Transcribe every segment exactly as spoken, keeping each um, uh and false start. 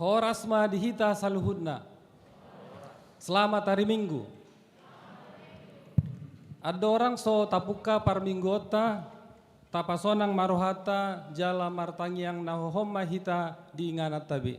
Horas ma di hita saluhutna. Selamat hari Minggu. Andorang so tapungka parmingguonta, tapasonang ma rohanta jala martangiang na hohom ma hita di ingananta be.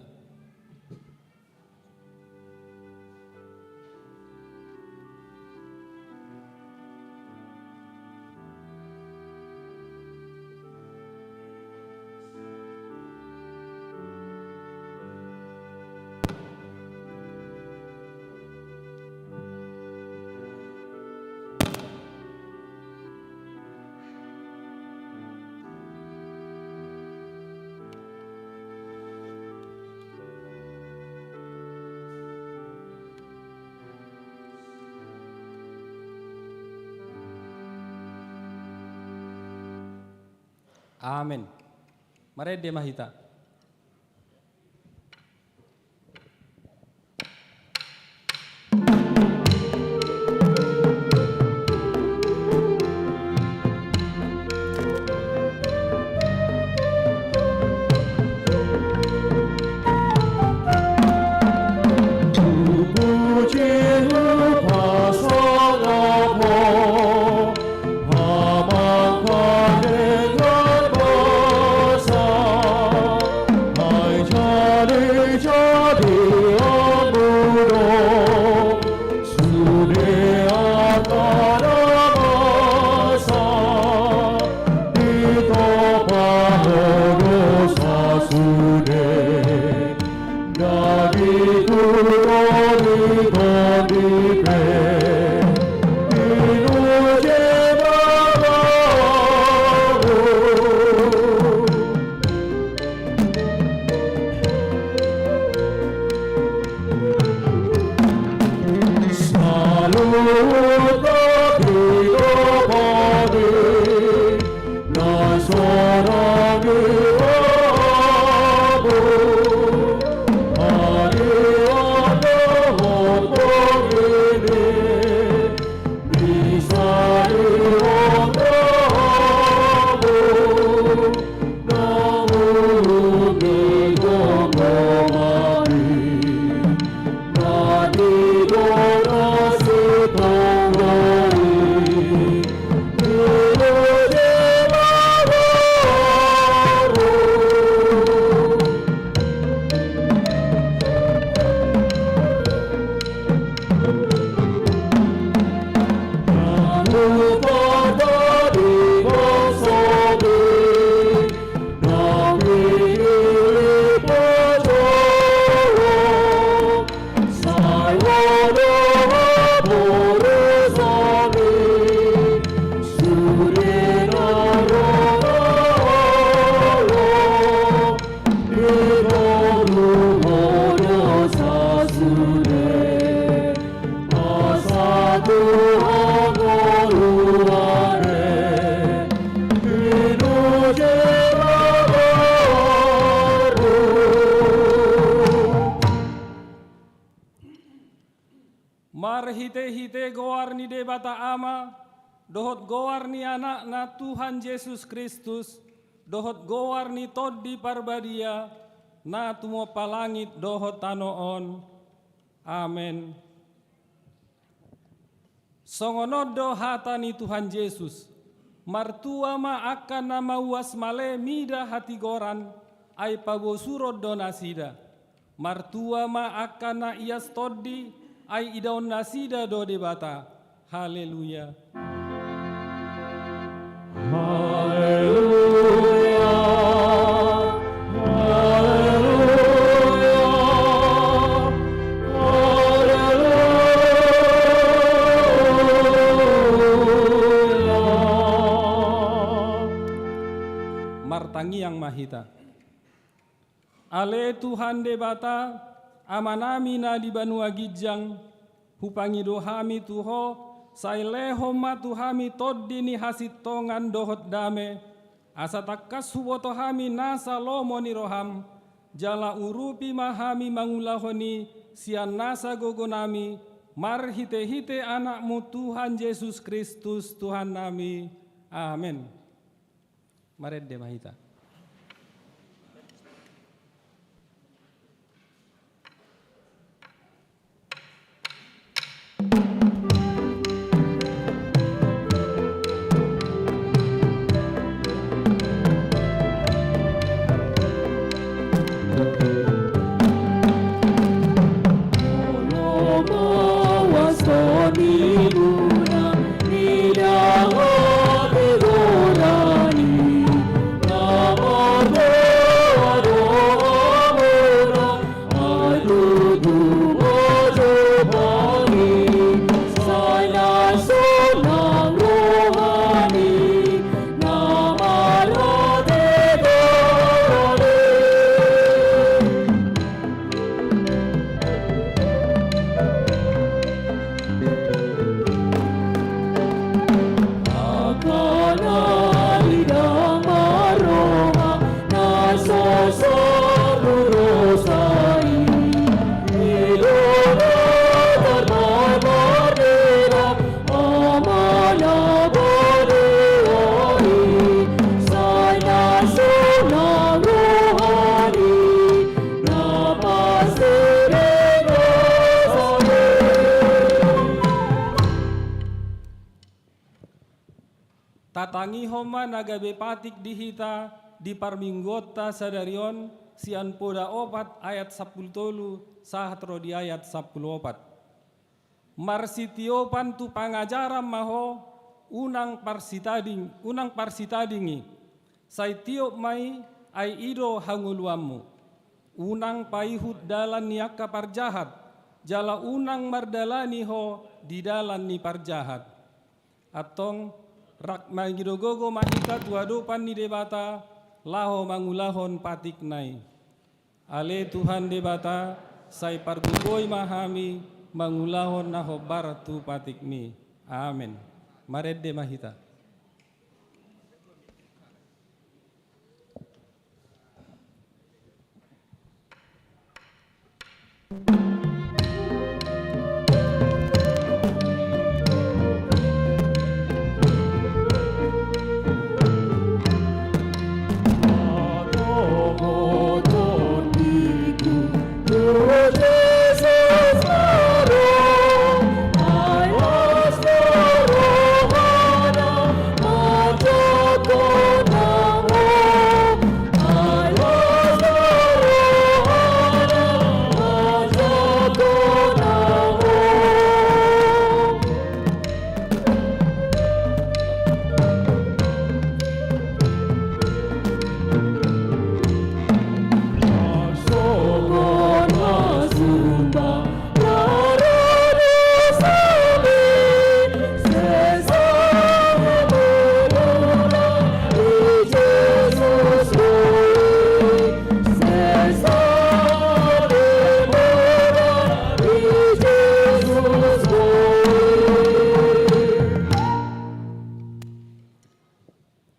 Amen. Marende ma hita. Marhitehite goar ni Debata Ama, dohot goar ni Anakna Tuhan Jesus Kristus, dohot goar ni Tondi Parbadia, na tumompa langit dohot tano on. Amen. Songon on do hata ni Tuhan Jesus: Martua ma angka na mauas male mida hatigoran, ai pabosuron do nasida. Martua ma angka na ias tondi, ai idaon nasida do Debata. Haleluya. Haleluya. Haleluya. Haleluya. Martangiang ma hita. Ale Tuhan Debata, Amanami na di banua ginjang, hupangido hami tu Ho, sai lehon ma tu hami tondi ni hasintongan dohot dame, asa tangkas huboto hami nasa lomo ni roham, jala urupi ma hami mangulahon i sian nasa gogonami, marhitehite Anakmu Tuhan Jesus Kristus Tuhannami. Amen. Marende ma hita. Tangihon ma na gabe patik di hita di parmingguonta sadari on, sian Poda opat ayat sampulu tolu sahat ro di ayat sampulu opat. Marsitiopan tu pangajaran ma ho, unang parsitading, unang parsitadingi. Sai tiop ma i, ai i do hangoluanmu. Unang paihut dalan ni angka parjahat, jala unang mardalani ho di dalan ni parjahat. Antong, rap mangido gogo ma hita tu adopan ni Debata, laho mangulahon patikna i. Ale Tuhan Debata, sai pargogoi ma hami mangulahon na hombar tu patikmi. Amen. Marende ma hita.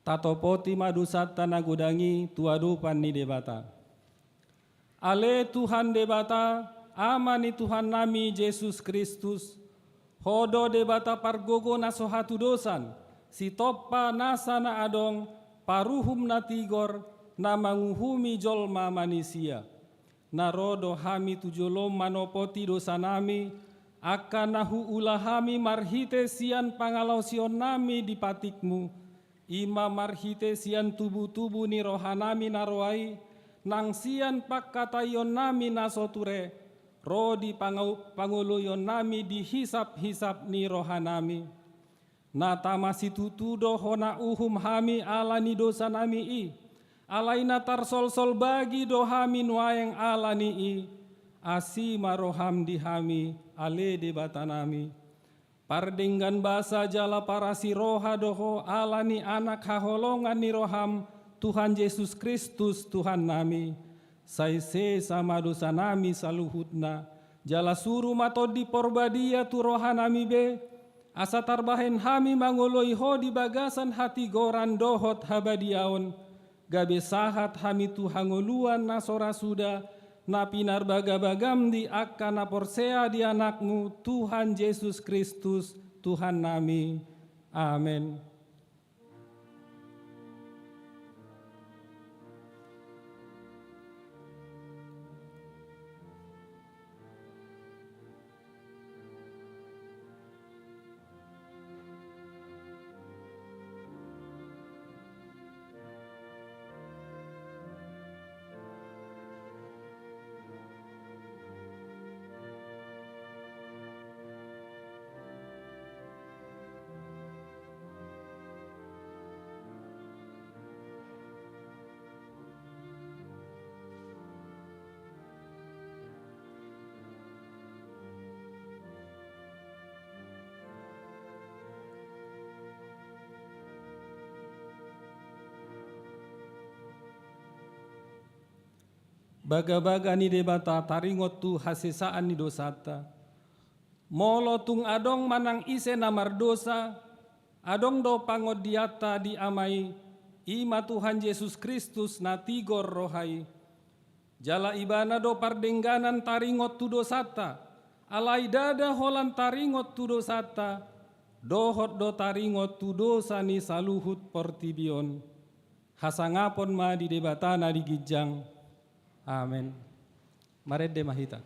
Tatopoti ma dosanta na godang i tu adopan ni Debata. Ale Tuhan Debata, Ama ni Tuhannami Jesus Kristus, Ho do Debata pargogo na so hatudosan, sitompa nasa na adong, paruhum na tigor, na manguhumi jolma manisia. Na ro do hami tu jolom manopoti dosanami, angka na huula hami marhite sian pangalaosionnami di patikmu, i ma marhite sian tubutubu ni rohanami na roa i, nang sian pangkataionnami na so ture, ro di pangau-, pangoloionnami di hisaphisap ni rohanami. Na tama situtu do hona uhum hami ala ni dosanami i, alai na tarsolsol bagi do hami nuaeng ala ni i, asi ma roham di hami, ale Debatanami. Pardenggan basa jala parasi roha do Ho ala ni Anak haholongan ni roham, Tuhan Jesus Kristus, Tuhannami. Sai sesa ma dosanami saluhutna, jala suru ma Tondi Parbadia tu rohanami be, asa tarbahen hami mangoloi Ho di bagasan hatigoran dohot habadiaon, gabe sahat hami tu hangoluan na so ra suda, na pinarbagabagam di angka na porsea di Anakmu, Tuhan Jesus Kristus, Tuhannami. Amen. Bagabaga ni Debata taringot tu hasesaan ni dosanta. Molo tung adong manang ise na mardosa, adong do pangondianta di Ama i, i ma Tuhan Jesus Kristus na tigor roha i. Jala Ibana do pardengganan taringot tu dosanta, alai ndada holan taringot tu dosanta, dohot do taringot tu dosa ni saluhut portibi on. Hasangapon ma di Debata na di ginjang. Amen. Marende ma hita.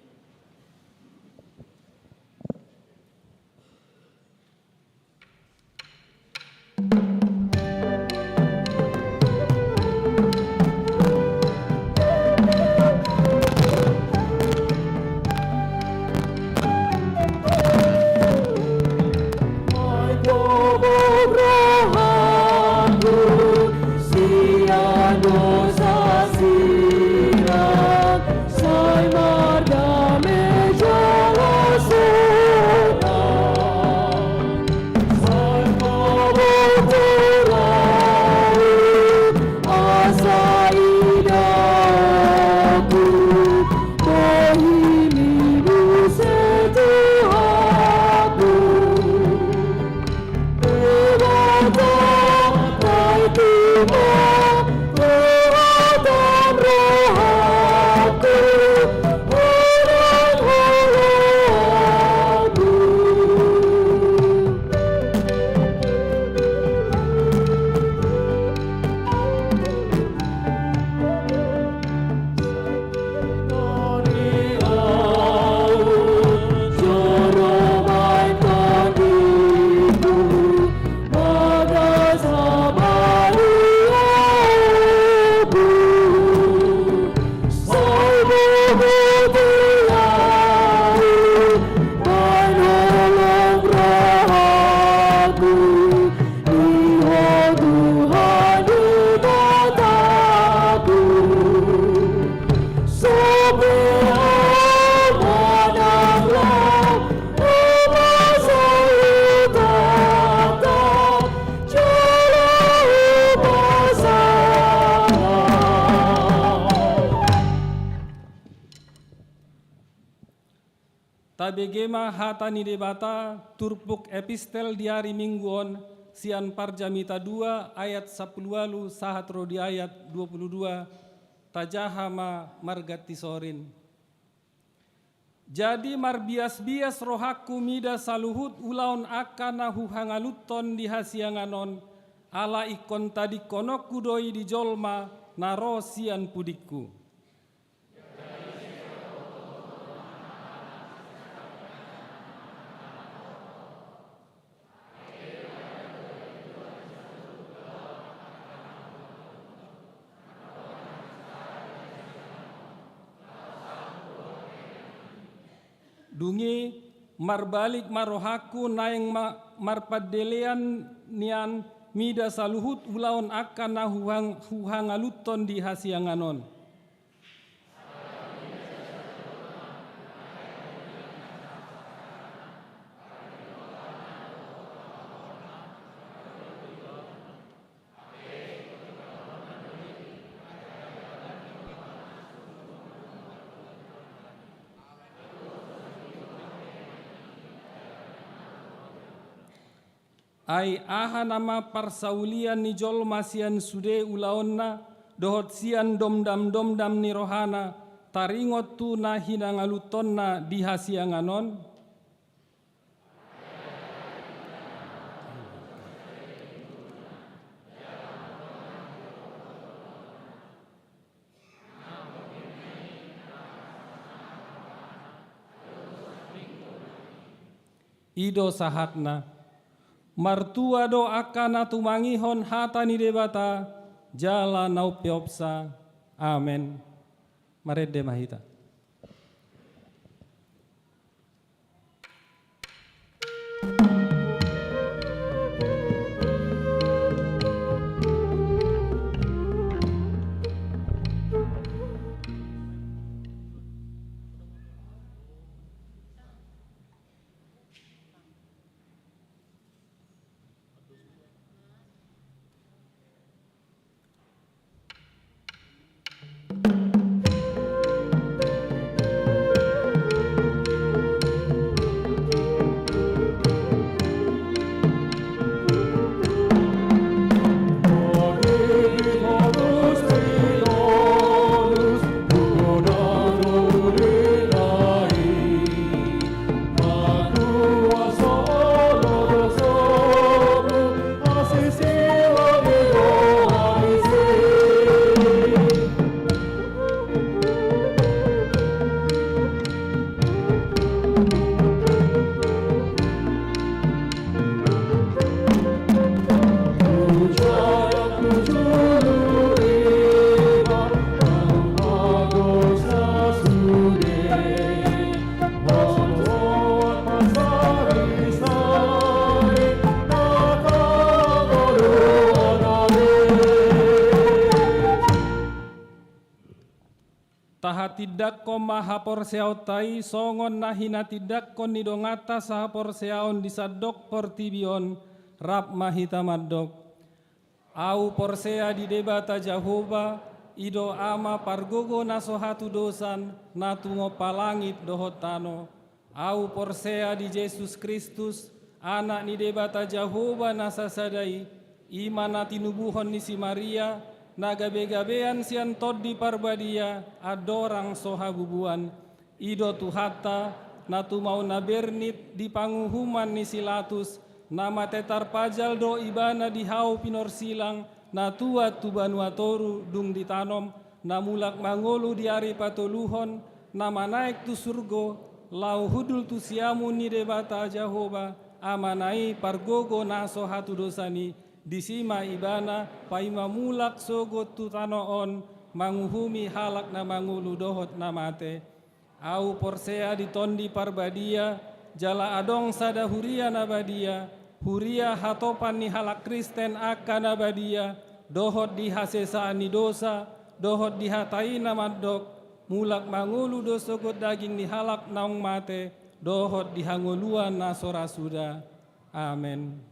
Dosa sirang sai mardame jala sonang. Sai paboto raut asa idaonku bohimi muse Tuhanku. Tabege ma hata ni Debata, turpuk epistel di ari Minggu on, sian Parjamita dua ayat sampulu ualu sahat ro di ayat dua pulu dua, tajaha ma marganti sorin. Jadi marbiasbias rohangku mida saluhut ulaon angka na huhangaluthon di hasiangan on, ala ingkon tadingkononku do i di jolma na ro sian pudingku. Dung i marbalik ma rohangku naeng ma-, marpandelean nian mida saluhut ulaon angka na huhang-, huhangaluthon di hasiangan on. Ai aha nama parsaulian ni jolma sian sude ulaonna, dohot sian domdamdomdam ni rohana, taringot tu na hinangaluthonna di hasiangan on? I do sahatna. Martua do angka na tumangihon hata ni Debata, jala na umpeopsa. Amen. Marende ma hita. Tahatindangkon ma haporseaonta i songon na hinatindangkon ni donganta sahaporseaon di sandok portibi on, rap ma hita mandok. Ahu porsea di Debata Jahowa, i do Ama pargogo na so hatudosan, na tumompa langit dohot tano. Ahu porsea di Jesus Kristus, Anak ni Debata Jahowa na sasada i, i ma na tinubuhon ni si Maria, na gabegabean sian Tondi Parbadia, andorang so habubuan. I do Tuhanta, na tumaon na bernit di panguhuman ni si Latus, na mate tarpajal do Ibana di hau pinorsilang, na tuat tu banua toru dung ditanom, na mulak mangolu di ari patoluhon, na manaek tu surgo, laho hundul tu siamun ni Debata Jahowa, Amana i pargogo na so hatudosan i, disi ma Ibana paima mulak sogot tu tano on, manguhumi halak na mangolu dohot na mate. Ahu porsea di Tondi Parbadia, jala adong sada huria na badia, huria hatopan ni halak Kristen angka na badia, dohot di hasesaan ni dosa, dohot di hata i na mandok, mulak mangolu do sogot daging ni halak naung mate, dohot di hangoluan na so ra suda. Amen.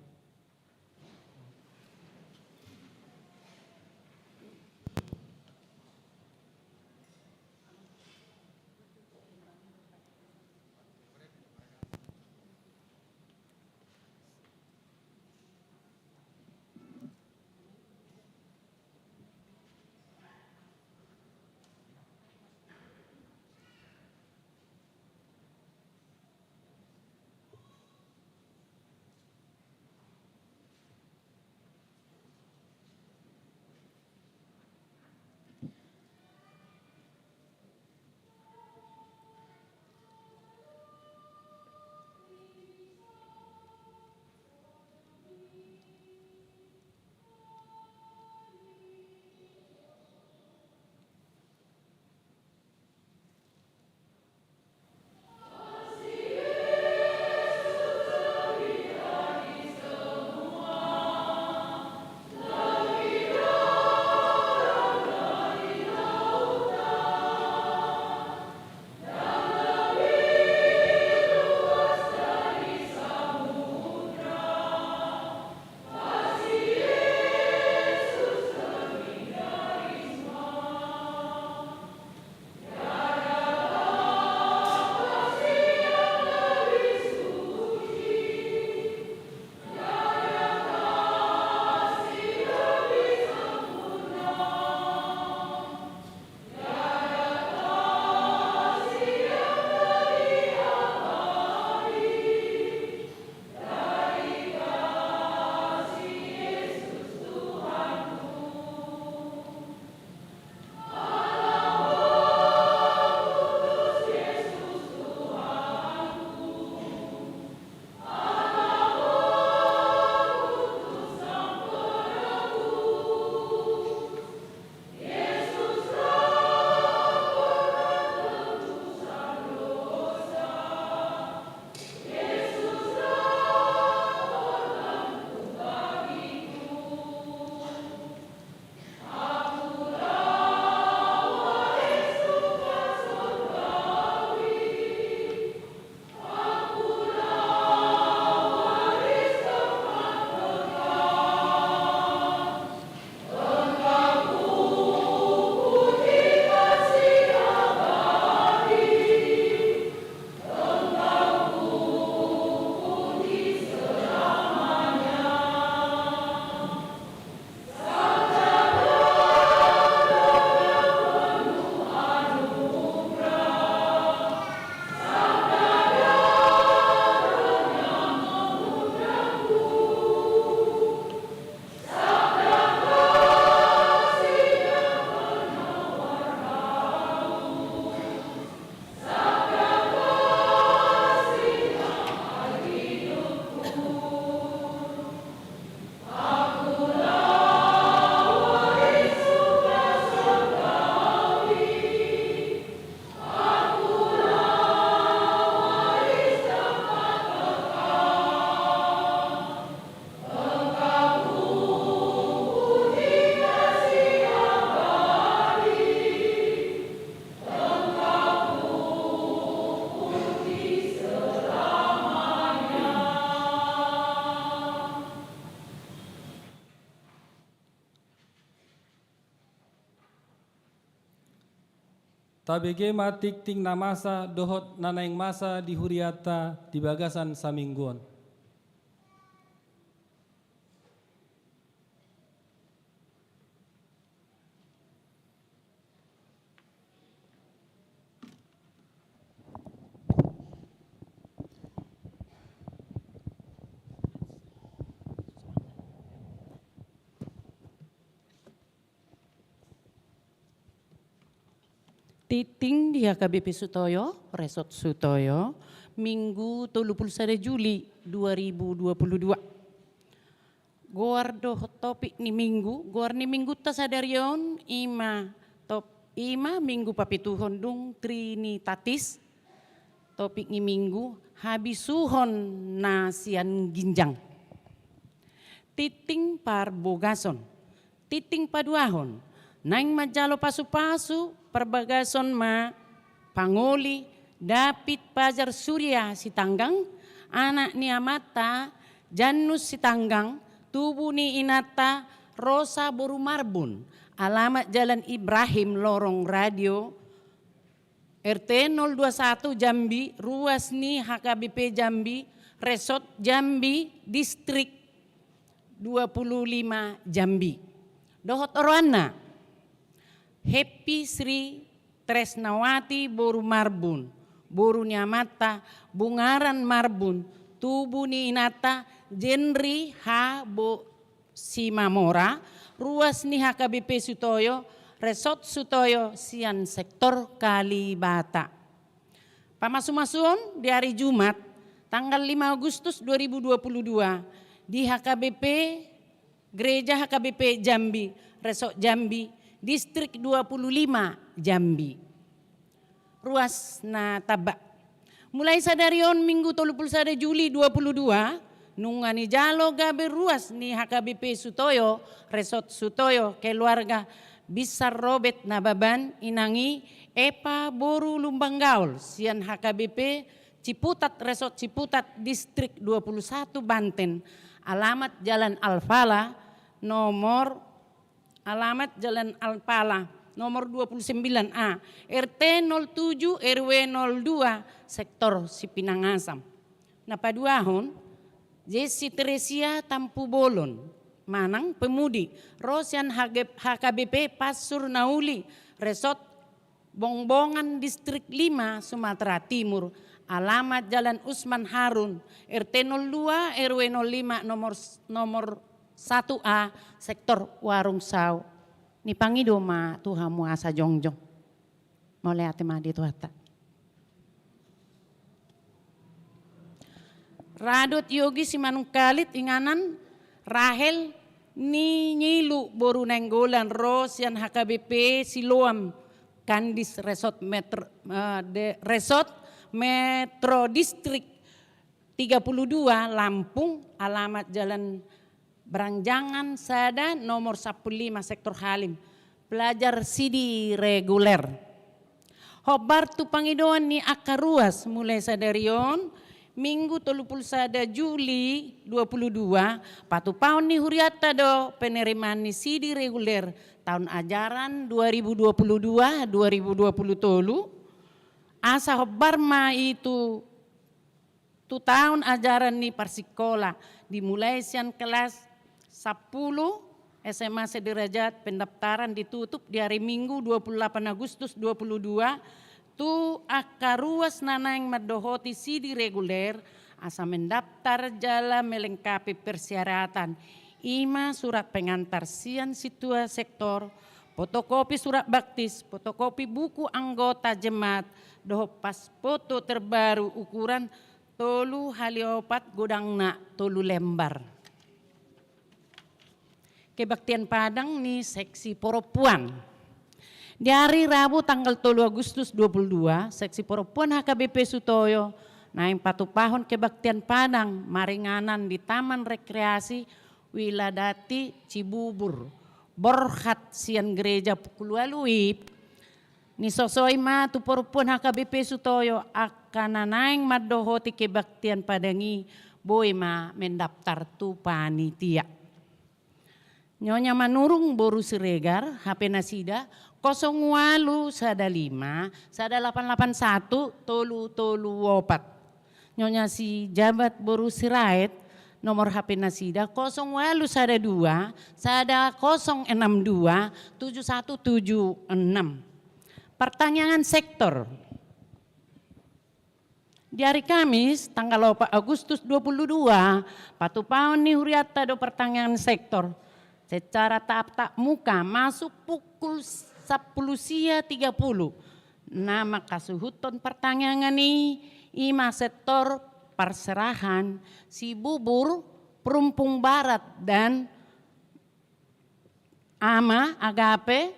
Tabege ma tingting na masa dohot na naeng masa di hurianta di bagasan saminggu on. Tingting di H K B P Sutoyo, Resort Sutoyo, Minggu tolu pulu sada Juli dua ribu dua pulu dua. Goar dohot topik ni Minggu, goar ni Minggunta sadari on i ma top, i ma Minggu papituhon dung Trinitatis, topik ni Minggu, habisuhon na sian ginjang. Tingting parbogason. Tingting paduahon, naeng manjalo pasupasu parbagason ma pangoli David Fajar Surya Sitanggang, anak ni amanta Janus Sitanggang, tubu ni inanta Rosa boru Marbun, alamat Jalan Ibrahim, Lorong Radio, R T nol dua satu Jambi, ruas ni H K B P Jambi, Resort Jambi, Distrik dua pulu lima Jambi. Dohot oroanna, Happy Sri Tresnawati boru Marbun, boru ni amanta Bungaran Marbun, tubu ni inanta Jenri H. Bo-, Simamora, ruas ni H K B P Sutoyo, Resort Sutoyo sian sektor Kalibata. Pamasumasuon di ari Jumat, tanggal lima Agustus dua ribu dua pulu dua, di H K B P, Gereja H K B P Jambi, Resort Jambi, Distrik dua pulu lima Jambi. Ruas na tamba. Mulai sadari on Minggu tolu pulu sada Juli dua pulu dua, nunga nijalo gabe ruas ni H K B P Sutoyo, Resort Sutoyo, keluarga Binsar Robert Nababan, inang i Epa boru Lumbanggaol, sian H K B P Ciputat, Resort Ciputat, Distrik dua pulu satu Banten, alamat Jalan Alfala, nomor Alamat Jalan Alfala, nomor dua puluh sembilan A, R T nol tujuh, R W nol dua, sektor Sipinang Asam. Na paduahon, Jesi Teresia Tampubolon, manang pemudi, ro sian H G, H K B P Passur Nauli, Resort Bongbongan, Distrik lima, Sumatera Timur, alamat Jalan Usman Harun, R T nol dua, R W nol lima, nomor, nomor satu A, sektor Warung Sau. Nipangido ma tu hamu asa jongjong. Mauliate ma di Tuhanta. Radot Yogi Simanungkalit, inganan Rahel ni Ngilu boru Nainggolan, ro sian H K B P Siloam Kandis, Resort Metro, eh, de-, Resort Metro Distrik tiga puluh dua Lampung, alamat Jalan Berangjangan sada, nomor sampulu lima, sektor Halim. Pelajar sidi reguler. Hombar tu pangidoan ni angka ruas mulai sadari on, Minggu tolu pulu sada Juli dua puluh dua, patupaon ni hurianta do penerimaan ni sidi reguler taon ajaran dua ribu dua puluh dua, dua ribu dua puluh tolu, asa hombar ma i tu tu taon ajaran ni parsikola, dimulai sian kelas sampulu S M A Sederajat, pendaftaran ditutup di ari Minggu dua puluh delapan Agustus dua puluh dua, tu angka ruas na naeng mandohoti sidi reguler, asa mendaftar jala melengkapi persyaratan, i ma surat pengantar sian sintua sektor, fotokopi surat baptis, fotokopi buku anggota jemaat, dohot paspor foto terbaru ukuran tolu hali opat, godangna tolu lembar. Kebaktian Padang ni seksi perempuan. Di ari Rabu tanggal tolu Agustus dua puluh dua, seksi perempuan H K B P Sutoyo naeng patupahon kebaktian Padang maringanan di Taman Rekreasi Wiladati Cibubur, Borhat, sian Gereja Pukul Ualu W I B. Nisosoi ma tu perempuan H K B P Sutoyo angka na naeng mandohoti kebaktian Padang i, boi ma mendaftar tu panitia. Nyonya Manurung boru Siregar, H P nasida, kosong ualu sada lima, sada lapan lapan satu, tolu tolu opat. Nyonya Sijabat boru Sirait, nomor H P nasida, kosong ualu sada dua, sada kosong enam dua, tujuh satu tujuh enam. Partangiangan sektor. Di ari Kamis, tanggal opat Agustus dua puluh dua, patupaon ni hurianta do partangiangan sektor secara tatap muka masuk pukul sampulu sia tiga puluh. Na mangkasuhuthon partangiangan i, i ma sektor parserahan Sibubur, Perumpung Barat, dan Ama Agape,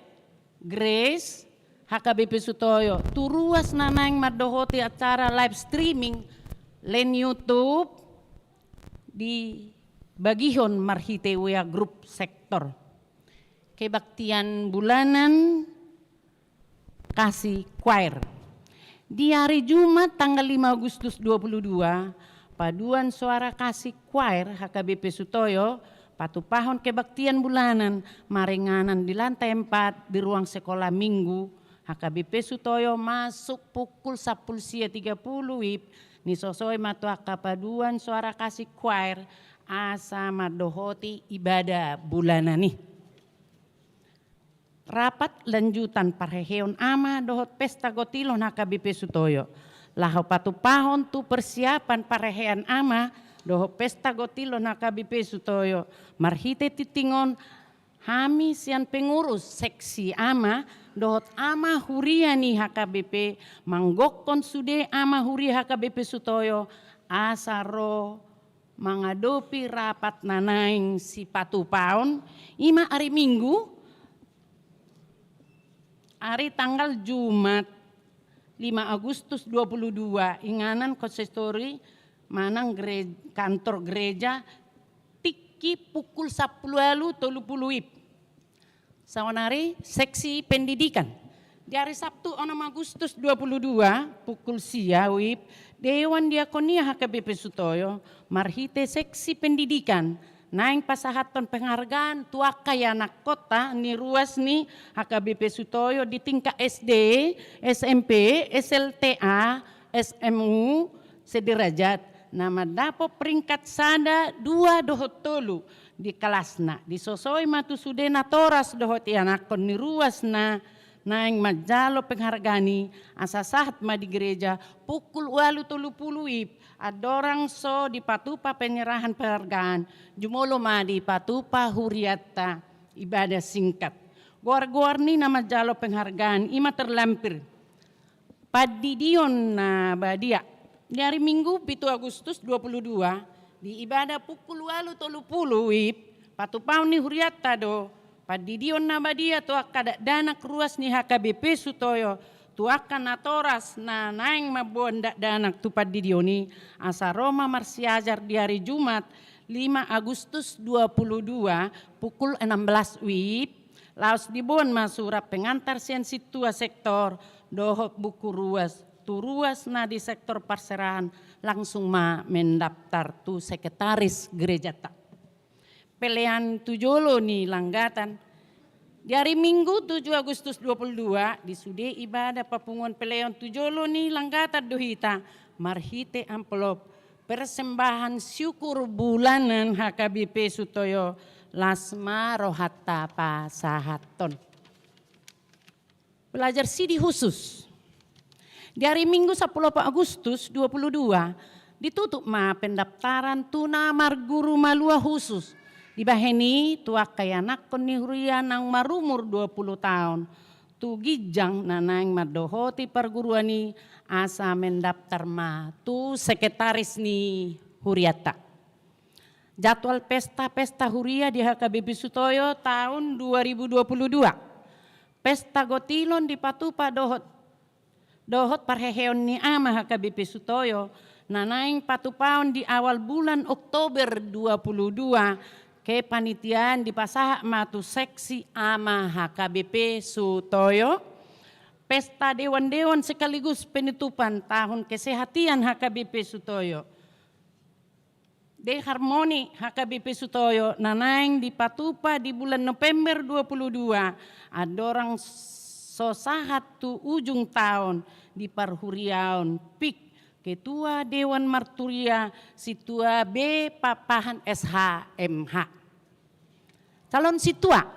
Grace, H K B P Sutoyo. Tu ruas na naeng mandohoti acara live streaming lewat YouTube dibagihon marhite W A grup sektor. Kebaktian bulanan Kasih Choir. Di ari Jumat tanggal lima Agustus dua puluh dua, Paduan Suara Kasih Choir H K B P Sutoyo patupahon kebaktian bulanan maringanan di lantai empat di ruang sekolah minggu H K B P Sutoyo masuk pukul sampulu sia tiga puluh W I B, disosoi ma tu angka Paduan Suara Kasih Choir asa mandohoti ibadah bulanan i. Rapat lanjutan parheheon ama dohot pesta gotilon H K B P Sutoyo. Laho patupahon tu persiapan parhehean ama dohot pesta gotilon H K B P Sutoyo. Marhite tingting on hami sian pengurus seksi ama dohot ama huria ni H K B P manggokkon sude ama huria H K B P Sutoyo asa ro mangadopi rapat na naeng sipatupaon, i ma ari Minggu, ari tanggal Jumat lima Agustus dua puluh dua, inganan konsistori manang gere-, kantor gereja, tingki pukul sampulu ualu tolu puluh W I B. Saonari seksi pendidikan. Di ari Sabtu onom Agustus dua puluh dua, pukul sia W I B, Dewan Diakonia H K B P Sutoyo marhite seksi pendidikan naeng pasahathon penghargaan tu angka ianakhonta ni ruas ni H K B P Sutoyo di tingkat S D, S M P, S L T A, S M U, sederajat na mandapot peringkat sada, dua dohot tolu di kelasna. Disosoi ma tu sude natoras dohot ianakhon ni ruas na naeng manjalo penghargaan i, asa sahat ma di gereja pukul ualu tolu puluh W I B, andorang so dipatupa penyerahan penghargaan, jumolo ma dipatupa hurianta ibadah singkat. Goar-goar ni na manjalo penghargaan i ma terlampir. Pandidion na badia. Di ari Minggu pitu Agustus dua puluh dua, di ibadah pukul ualu tolu puluh W I B, patupaon ni hurianta do pandidion na badia tu angka dakdanak ruas ni H K B P Sutoyo, tu angka natoras na naeng mamboan dakdanak tu pandidion i, asa ro ma marsiajar di ari Jumat lima Agustus dua puluh dua pukul enam belas W I B, laos diboan ma surat pengantar sian sintua sektor dohot buku ruas tu ruas na di sektor parserahan, langsung ma mendaftar tu sekretaris gerejata. Pelean tu jolo ni langgatan. Di ari Minggu tujuh Agustus dua puluh dua, di sude ibadah papunguan pelean tu jolo ni langgatan do hita marhite amplop persembahan syukur bulanan H K B P Sutoyo, las ma rohanta pasahathon. Belajar sidi khusus. Di ari Minggu sampulu opat Agustus dua puluh dua, ditutup ma pendaftaran tu na marguru malua khusus. Dibahen i tu angka ianakhon ni huria naung marumur dua puluh taon tu ginjang na naeng mandohoti parguruan i, asa mendaftar ma tu sekretaris ni hurianta. Jadwal pesta-pesta huria di H K B P Sutoyo taon dua ribu dua puluh dua. Pesta gotilon dipatupa dohot, dohot parheheon ni ama H K B P Sutoyo na naeng patupaon di awal bulan Oktober dua puluh dua. Kepanitiaan dipasahat ma tu seksi ama H K B P Sutoyo. Pesta dewan-dewan sekaligus penutupan tahun kesehatan H K B P Sutoyo. Te harmoni H K B P Sutoyo na naeng dipatupa di bulan November dua puluh dua, andorang so sahat tu ujung taon di parhuriaon, pik Ketua Dewan Marturia Sintua B Pakpahan S H M H. Calon sintua.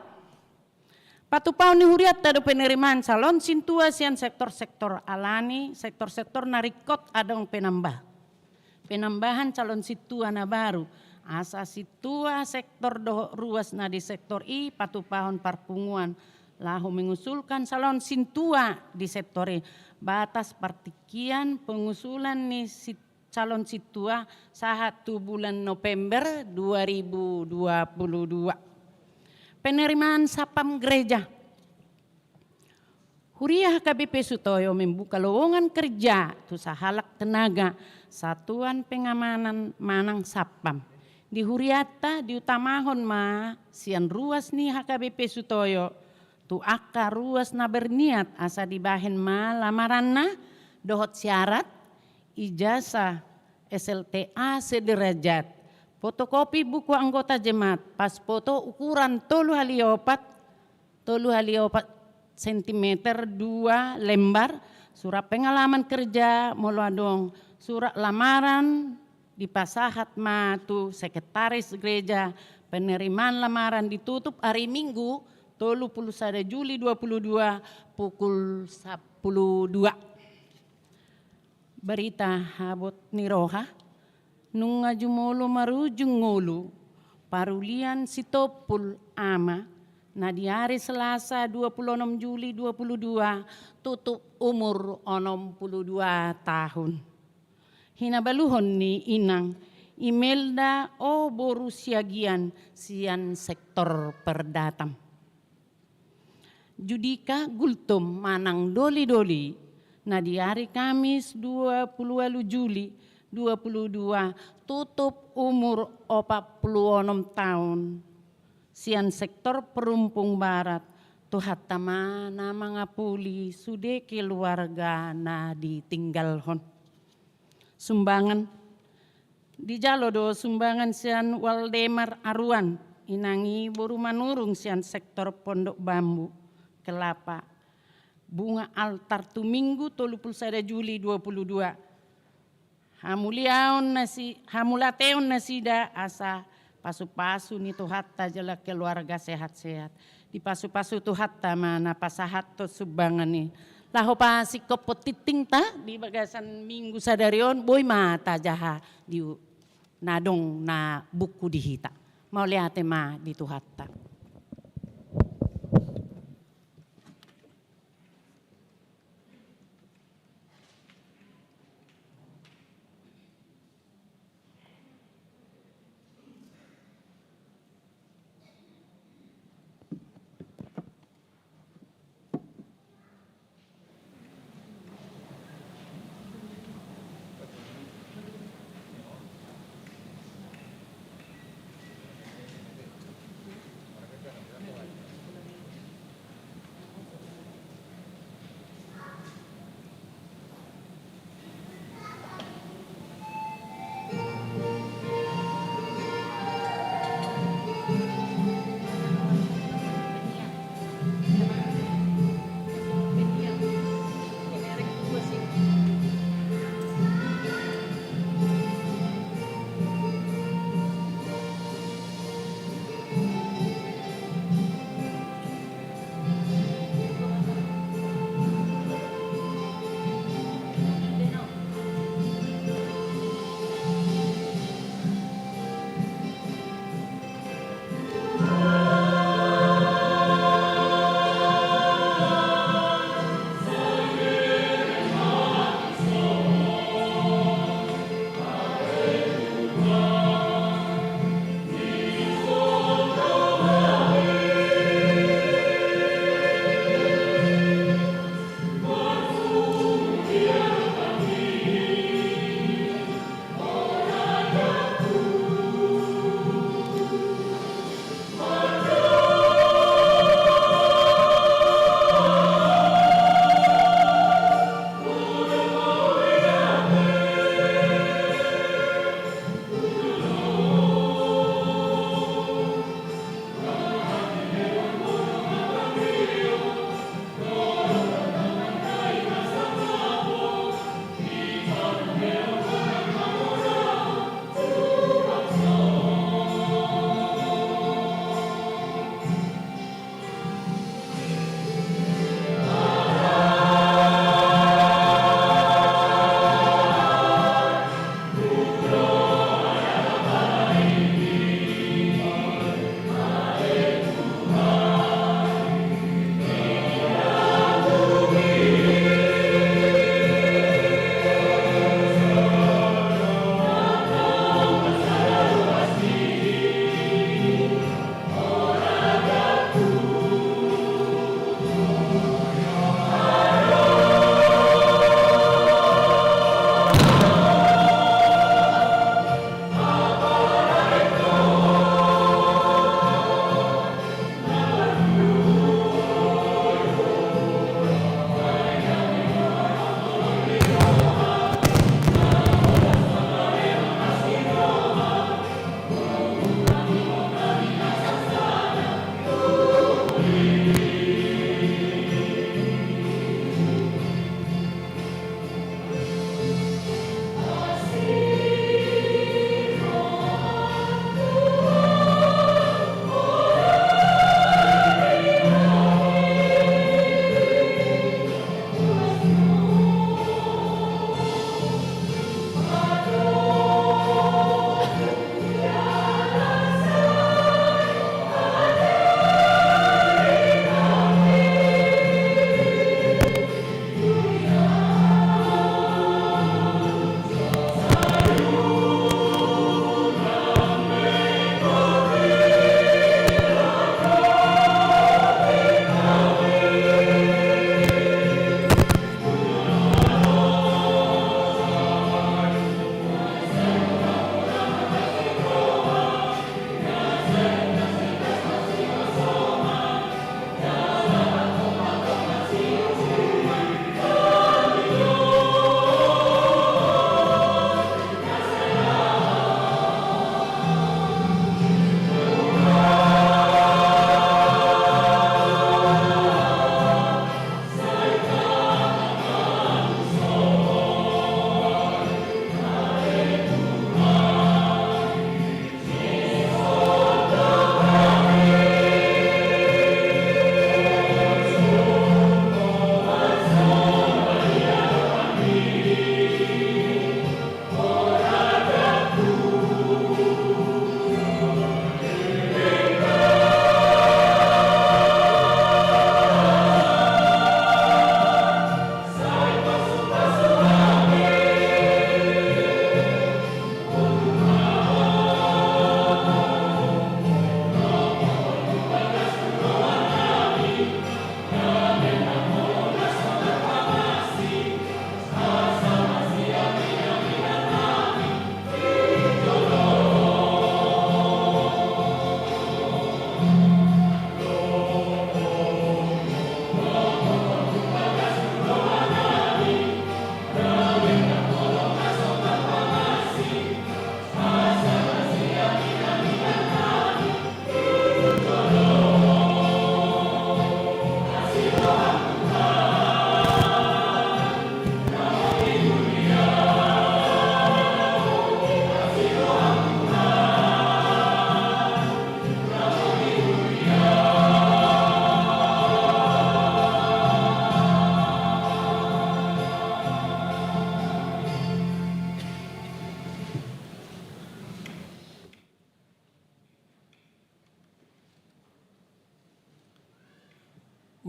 Patupaon ni hurianta do penerimaan calon sintua sian sektor-sektor, alani sektor-sektor na ringkot adong penambah-, penambahan calon sintua na baru. Asa sintua sektor dohot ruas na di sektor i patupahon parpunguan laho mengusulkan calon sintua di sektor i. Batas partingkian pengusulan ni sit-, calon sintua sahat tu bulan November dua ribu dua puluh dua. Penerimaan satpam gereja. Huria H K B P Sutoyo membuka lowongan kerja tu sahalak tenaga satuan pengamanan manang satpam. Di hurianta diutamahon ma sian ruas ni H K B P Sutoyo tu angka ruas na berniat asa dibahen ma lamaranna dohot syarat, ijazah S L T A sederajat, fotokopi buku anggota jemaat, pas foto ukuran tolu hali opat, tolu hali opat sentimeter dua lembar, surat pengalaman kerja molo adong, surat lamaran, dipasahat ma tu sekretaris gereja. Penerimaan lamaran ditutup ari Minggu tolu puluh sada Juli dua puluh dua pukul sampulu dua. Barita habot ni roha. Nunga jumolo marujung ngolu parulian Sitompul Ama na di ari Selasa dua puluh onom Juli dua puluh dua tutup umur onom puluh dua tahun. Hinabaluhon ni inang Imelda O Boru Siagian sian sektor Perdatam. Judika Gultom manang doli-doli na di ari Kamis dua puluh ualu Juli dua puluh dua tutup umur opat puluh onom taon sian sektor Perumpung Barat. Tuhanta ma na mangapuli sude keluarga na ditinggalhon. Sumbangan. Dijalo do sumbangan sian Waldemar Aruan, inang i boru Manurung sian sektor Pondok Bambu, Kelapa. Bunga altar tu Minggu tolu puluh sada Juli dua puluh dua. Hamuliaon nasi-, hamauliateon nasida asa pasu-pasu ni Tuhanta jala keluarga sehat-sehat. Dipasu-pasu Tuhanta ma na pasahathon sumbangan i. Laho pasingkophon tingtingta di bagasan Minggu sadari on, boi ma tajaha di u-, na adong na buku di hita. Mauliate ma di Tuhanta.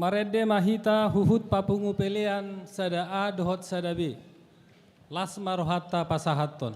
Marende ma hita huhut papungu pelean sada A dohot sada B. Las ma rohanta pasahathon.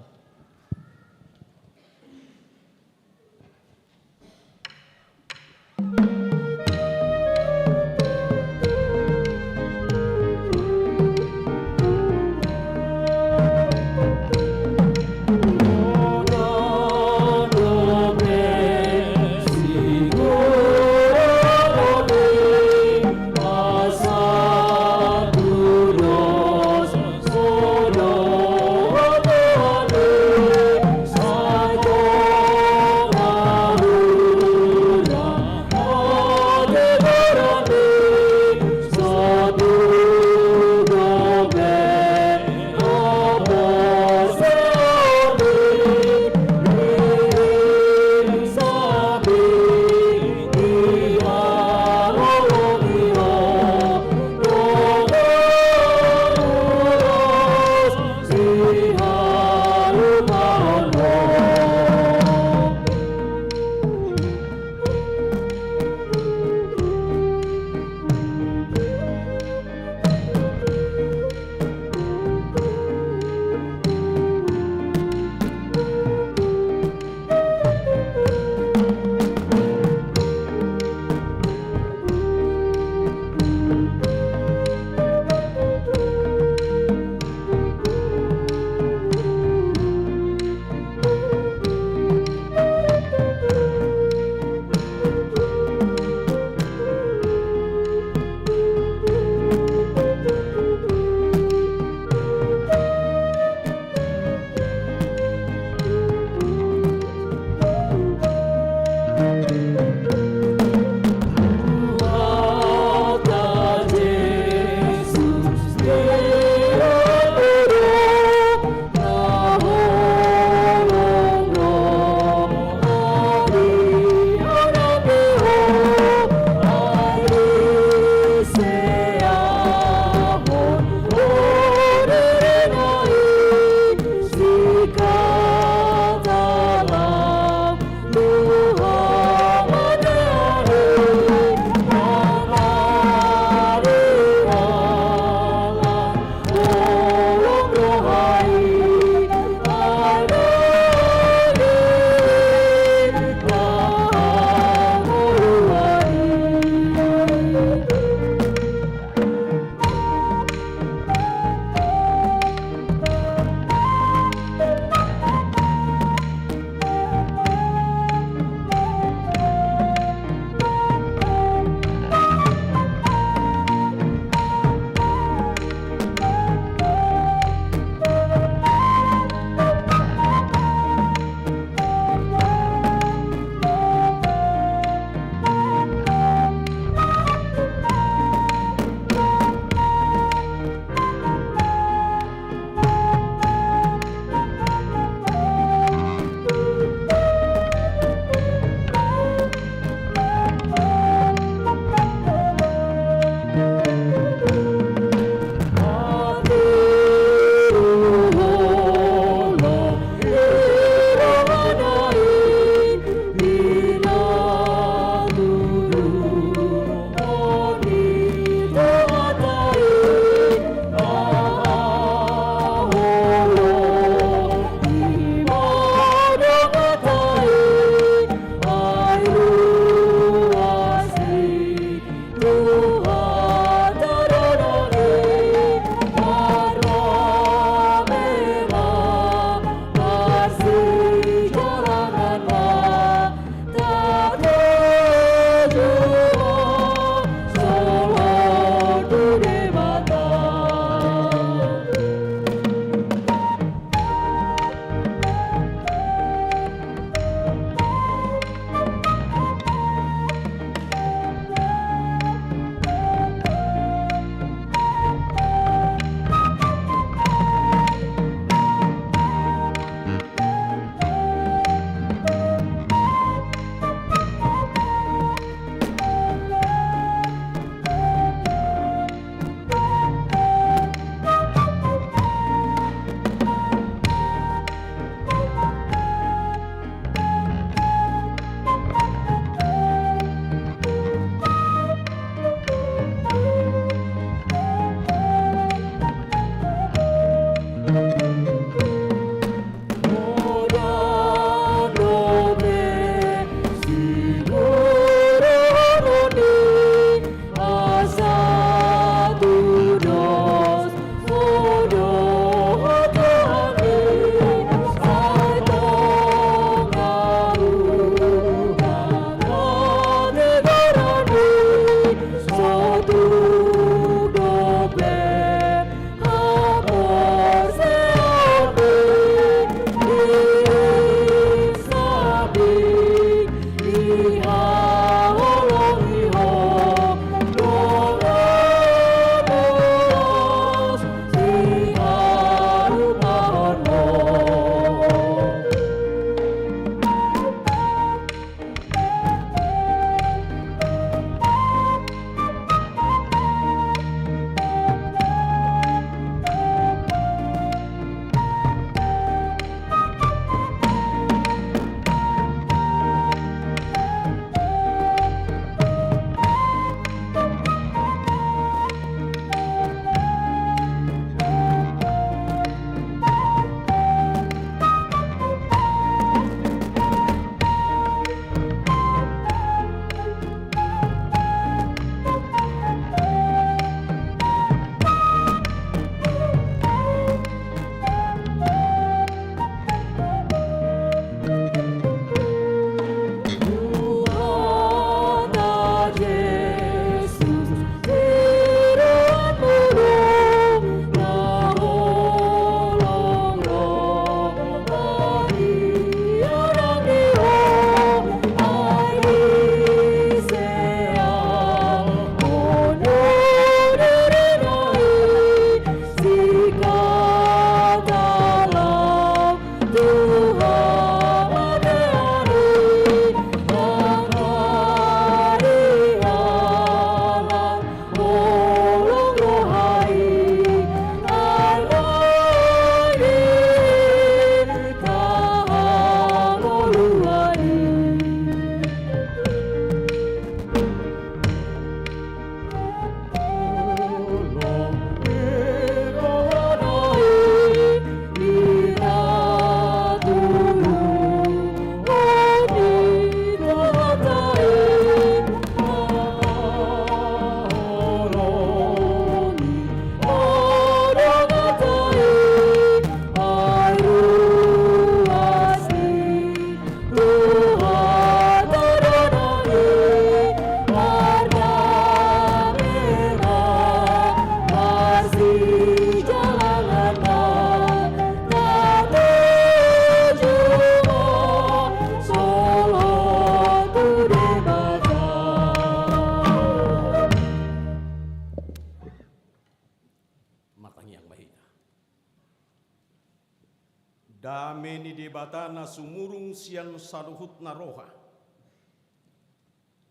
Dame ni Debata na sumurung sian saluhutna roha,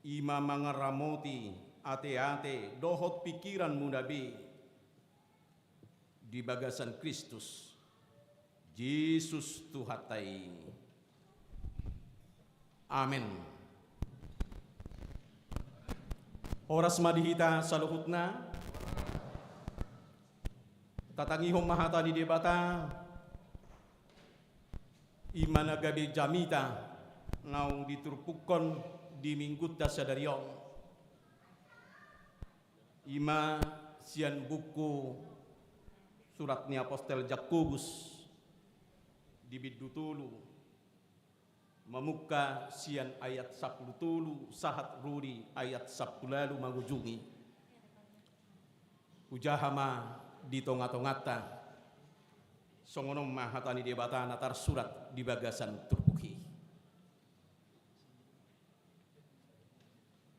i ma mangaramoti ateate dohot pingkiranmuna be di bagasan Kristus Jesus Tuhanta i. Amen. Horas ma di hita saluhutna. Tatangihon ma hata ni Debata. I ma na gabe jamita naung diturpukhon di Minggunta sadari on, i ma sian buku Surat ni Apostel Jakobus di bindu tolu, mamungka sian ayat sampulu tolu sahat ro di ayat sampulu ualu mangujungi. Hujaha ma di tongatonganta. Songon on ma hata ni Debata na tarsurat di bagasan turpuk i.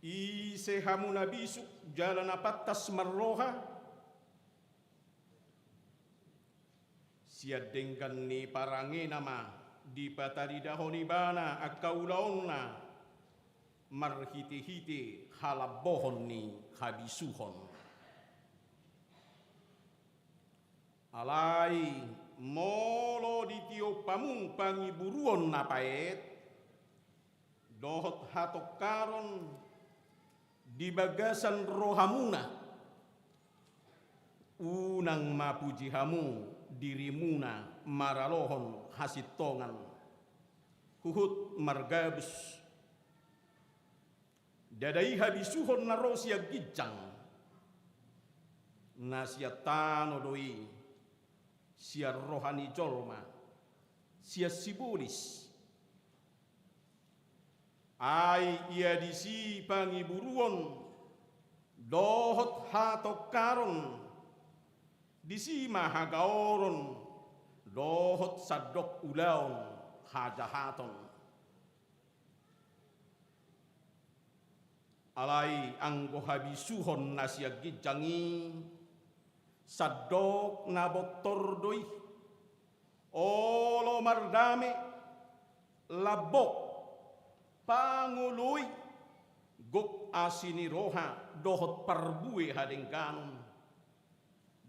Ise hamu na bisuk jala na pantas marroha, sian denggan ni parangena ma dipataridahon ibana angka ulaonna marhitehite halambohon ni habisuhon. Alai molo ditiop hamu pangiburuon na paet dohot hatongkaron di bagasan rohamuna, unang ma puji hamu dirimuna maralohon hasintongan, huhut margabus. Ndada i habisuhon na ro sian ginjang, na sian tano do i, sian roha ni jolma, sian sibolis. Ai ia disi pangiburuon dohot hatongkaron, disi ma hagaoron dohot sandok ulaon hajahaton. Alai anggo habisuhon na sian ginjang i, sandok na bontor do i, olo mardame, lambok, pangoloi, gok asi ni roha dohot parbue hadengganon,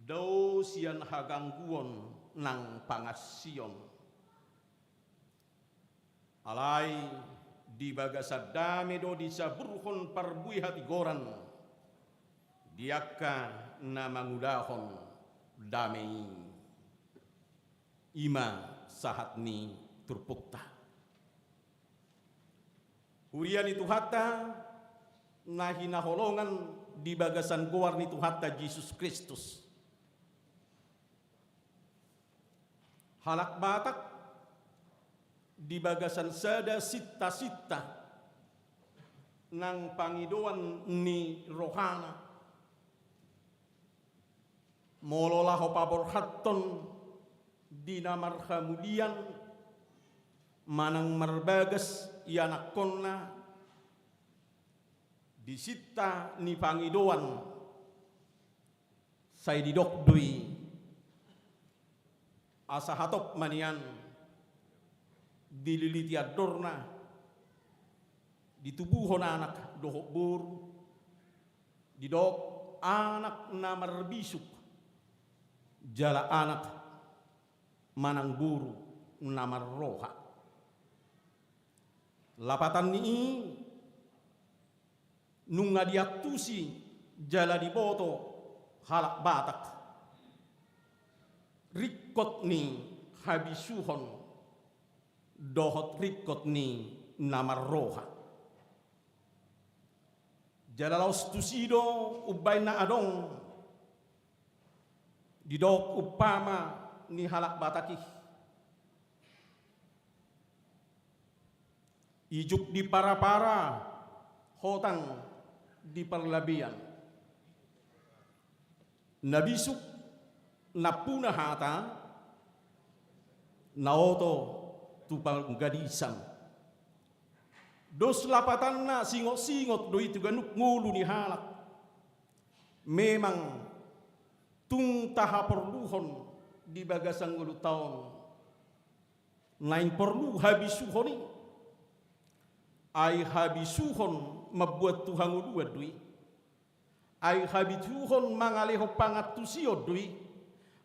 dao sian hagangguon nang pangansion. Alai di bagasan dame do disaburhon parbue hatigoran di angka na mangulahon dame i. I ma sahat ni turpukta. Huria ni Tuhanta na hinaholongan di bagasan goar ni Tuhanta Jesus Kristus. Halak Batak di bagasan sada sintasinta nang pangidoan ni rohana, molo laho paborhathon di na marhamulian manang marbagas ianakhonna, di sinta ni pangidoan, sai didok do i, asa hatop ma nian dililiti andorna, ditubuhon anak dohot boru, didok anak na marbisuk jala anak manang boru na marroha. Lapatan ni i nunga diantusi jala diboto halak Batak ringkot ni habisuhon dohot ringkot ni na marroha. Jala laos tusi do umbaen na adong didok umpama ni halak Batak i. Ijuk di parapara, hotang di parlabean. Na bisuk nampuna hata, na oto tu panggadisan. Dos lapatanna singot-singot do i tu ganup ngolu ni halak. Memang tung tahaporluhon di bagasan ngolunta on Naeng porlu habisuhon i, ai habisuhon mambuat tu hangoluan do i. Ai habisuhon mangalehon pangantusion do i.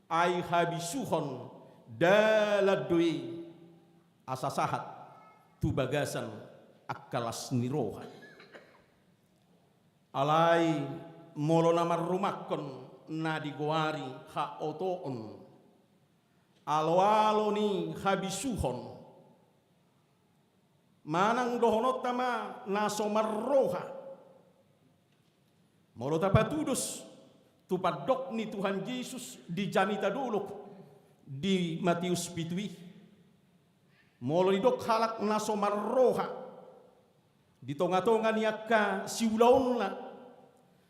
Ai habisuhon dalan do i asa sahat tu bagasan angka las ni roha. Alai molo na marrumangkon na digoari haotoon, aloalo ni habisuhon, manang dohononta ma na so marroha. Molo tapatudos tu pandok ni Tuhan Jesus di jamita dolok di Matius pitu i, molo didok halak na so marroha di tongatonga ni angka siulaonna,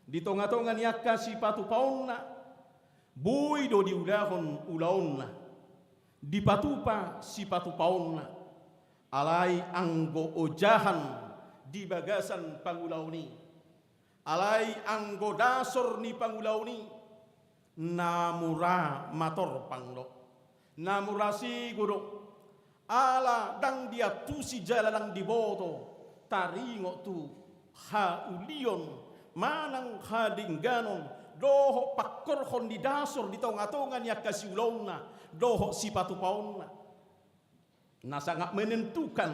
di tongatonga ni angka sipatupaonna, boi do diulahon ulaonna, dipatupa sipatupaonna, alai anggo ojahan di bagasan pangulaon i, alai anggo dasor ni pangulaon i, na mura matorpang do, na mura sigo do, ala ndang diantusi jala ndang diboto taringot tu haulion manang hadengganon dohot pangkorhon ni dasor di tongatonga ni angka siulaonna dohot sipatupaonna. Na sangat menentukan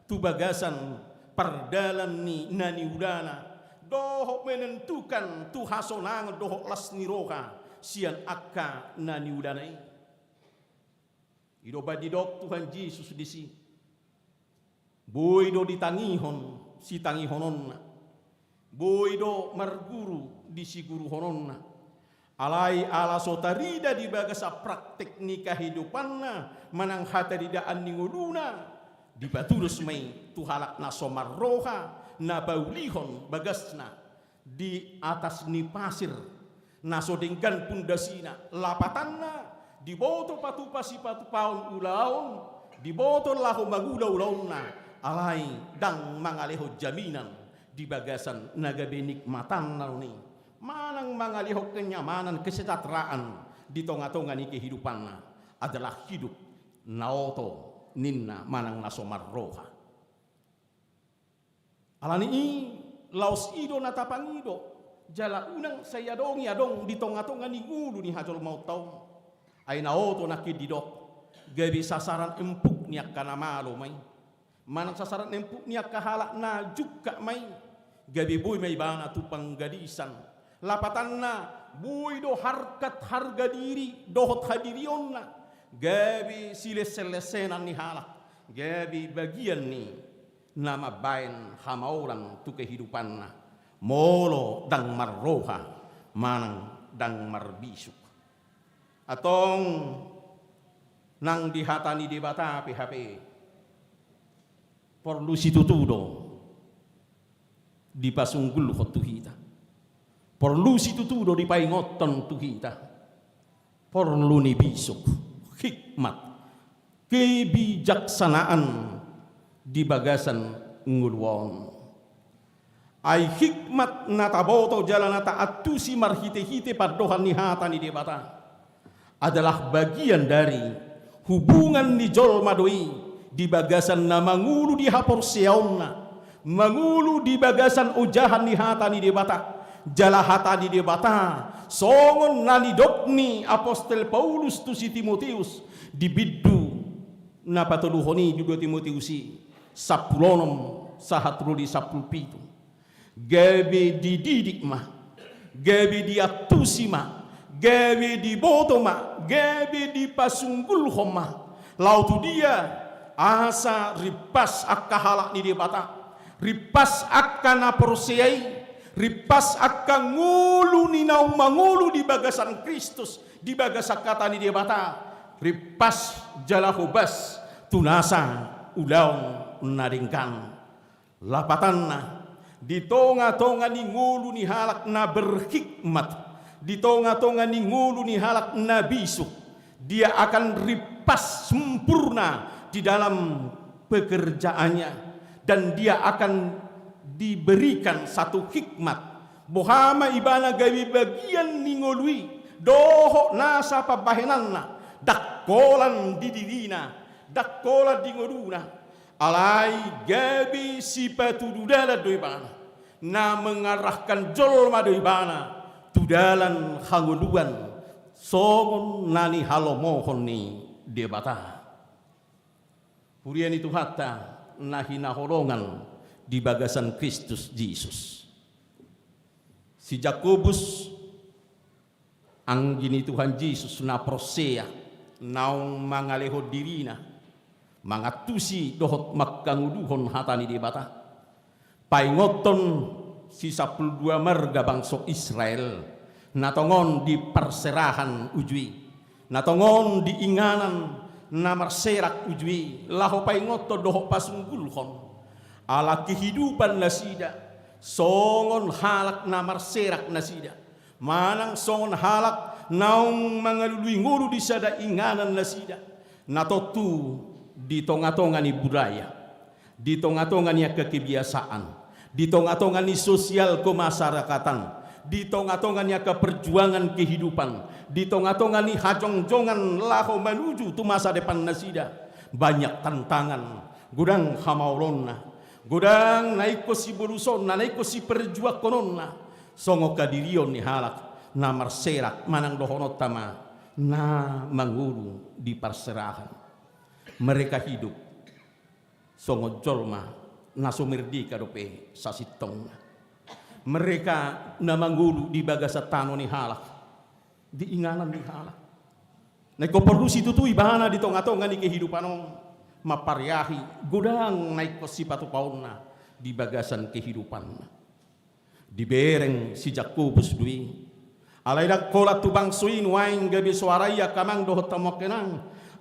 tu bagasan pardalan ni na niulana, dohot menentukan tu hasonangan dohot las ni roha sian angka na niulana i. I do umbahen didok Tuhan Jesus disi, boi do ditangihon sitangihononna, boi do marguru di siguruhononna. Alai ala so tarida di bagasan praktek ni kahidupanna manang hataridaan ni ngoluna, dipatudos ma i tu halak na so marroha na paulihon bagasna di atas ni pasir na so denggan pundasina. Lapatanna, diboto patupa sipatupaon ulaon, diboto laho mangula ulaonna, alai ndang mangalehon jaminan di bagasan na gabe nikmatanna on i, manang mangalehon kenyamanan, kesejahteraan di tongatonga ni kehidupanna, adalah hidup na oto ninna manang na so marroha. Alani i, laos i do na tapangido, jala unang sai adong i adong di tongatonga ni ngolu ni hajolmaonta on. Ai na oto nangkin didok, gabe sasaran empuk ni angka na malo ma i. Manang sasaran empuk ni angka halak na jungkat ma i, gabe boi ma ibana tu panggadisan. Lapatanna, boi do harkat harga diri dohot hadirionna gabe silensenlensenan ni halak, gabe bagian ni na mambahen hamaolan tu kehidupanna, molo ndang marroha manang ndang marbisuk. Antong nang di hata ni Debata pe hape, porlu situtu do dipasunggulhon tu hita. Porlu situtu do dipaingothon tu hita. Porlu ni bisuk, hikmat, kebijaksanaan di bagasan ngolu on. Ai hikmat na taboto jala na taantusi marhitehite pandohan ni hata ni Debata adalah bagian dari hubungan ni jolma do i di bagasan na mangolu di haporseaonna, mangolu di bagasan ojahan ni hata ni Debata. Jala hata ni Debata songon na nidok ni apostel Paulus tu si Timoteus di bindu na patoluhon i di dua Timoteus i, sampulu onom sahat ro di sampulu pitu. Gabe dididik ma, gabe diantusi ma, gabe diboto ma, gabe dipasunggulhon ma. Laho tu dia? Asa rimpas angka halak ni Debata, rimpas angka na porsea i, rimpas angka ngolu ni naung mangolu di bagasan Kristus, di bagasan hata ni Debata, rimpas jala hobas tu nasa ulaon na denggan. Lapatanna, di tongatonga ni ngolu ni halak na berhikmat, di tongatonga ni ngolu ni halak na bisuk, dia akan rimpas sempurna di dalam pekerjaannya, dan dia akan diberikan satu hikmat. Boha ma ibana gabe bagian ni ngolu i dohot nasa pambahenanna, ndang holan di dirina, Ndang holan di ngoluna, alai gabe sipatudu dalan do ibana, na mengarahkan jolma do ibana tu dalan hangoluan songon na nihalomohon ni Debata. Huria ni Tuhanta na hinaholongan di bagasan Kristus Jesus. Si Jakobus, anggi ni Tuhan Jesus na porsea, naung mangalehon dirina mangantusi dohot manghangoluhon hata ni Debata, paingothon si sampulu dua marga bangso Israel na tongon di parserahan uju i, na tongon di inganan na marserak uju i, laho paingothon dohot pasunggulhon ala kehidupan nasida songon halak na marserak nasida, manang songon halak naung mangalului ngolu di sada inganan nasida, na tontu di tongatonga ni budaya, di tongatonga ni angka kebiasaan, di tongatonga ni sosial kemasyarakatan, di tongatonga ni angka perjuangan kehidupan, di tongatonga ni hajongjongan laho manuju tu masa depan nasida, banyak tantangan, godang hamaolonna, godang na ingkon sibolusonna, na ingkon siperjuangkononna, songon hadirion ni halak na marserak, manang dohononta ma na mangolu di parserahan. Mereka hidup songon jolma na so merdeka dope sasintongna. Mereka na mangolu di bagasan tano ni halak, di inganan ni halak. Na ingkon porlu situtu ibana di tongatonga ni kehidupan on, mampariahi godang na ingkon sipatupaonna di bagasan kehidupanna. Dibereng si Jakobus do i. Alai ndang holan tu bangso i nuaeng gabe soara i angka amang dohot hamu angka inang,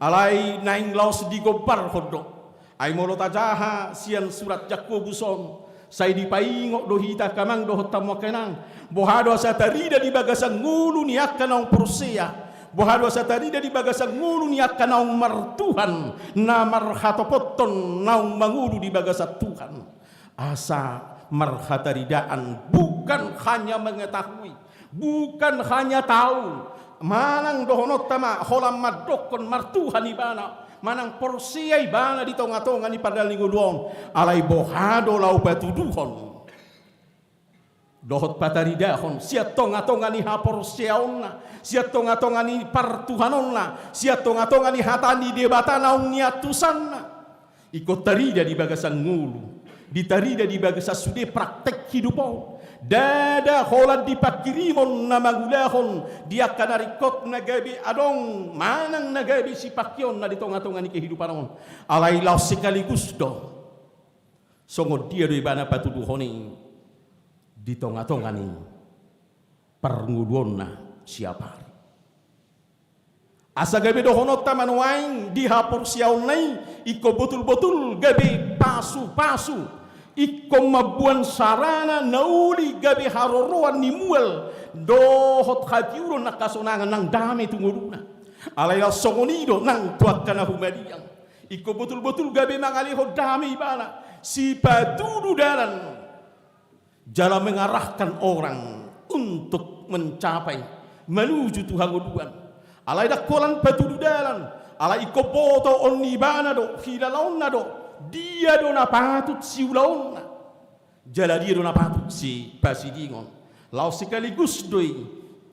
alai naeng laos digombarhon do. Ai molo tajaha sian surat Jakobus on, sai dipaingot do hita angka amang dohot hamu angka inang, boha do asa tarida di bagasan ngolu ni angka naung porsea, boha do asa tarida di bagasan ngolu ni angka naung martuhan, na marhatopothon naung mangolu di bagasan Tuhan. Asa marhataridaan, bukan hanya mengetahui, bukan hanya tahu, manang dohononta ma holan mandokkon martuhan ibana, manang porsea ibana di tongatonga ni pardalan ni ngolu on, alai boha do laho patuduhon dohot pataridahon sian tongatonga ni haporseaonna, sian tongatonga ni partuhanonna, sian tongatonga ni hata ni Debata naung niantusanna. Ingkon tarida di bagasan ngolu, ditarida di bagasan sude praktek hidup on. Ndada holan di pangkirimon na mangulahon di angka na ringkot na gabe adong manang na gabe sipangkeonna di tongatonga ni kehidupan on. Alai laos sekaligus do songon dia do ibana patuduhon i di tongatonga ni parngoluonna siapari. Asa gabe dohononta ma nuaeng di haporseaonna i, ingkon botul-botul gabe pasupasu, ingkon mamboan sarana na uli gabe haroroan ni mual dohot hatiuron nang hasonangan nang dame tu ngoluna. Alai laos songon i do nang tu angka na humaliang. Ingkon botul-botul gabe mangalehon dame ibana, sipatudu dalan jala mengarahkan orang untuk mencapai, menuju tu hangoluan. Alai ndang holan patudu dalan, alai ingkon botoon ni ibana do, hilalaonna do, dia do na patut siulaonna. Jala dia do na patut sipasidingon. Laos sekaligus do i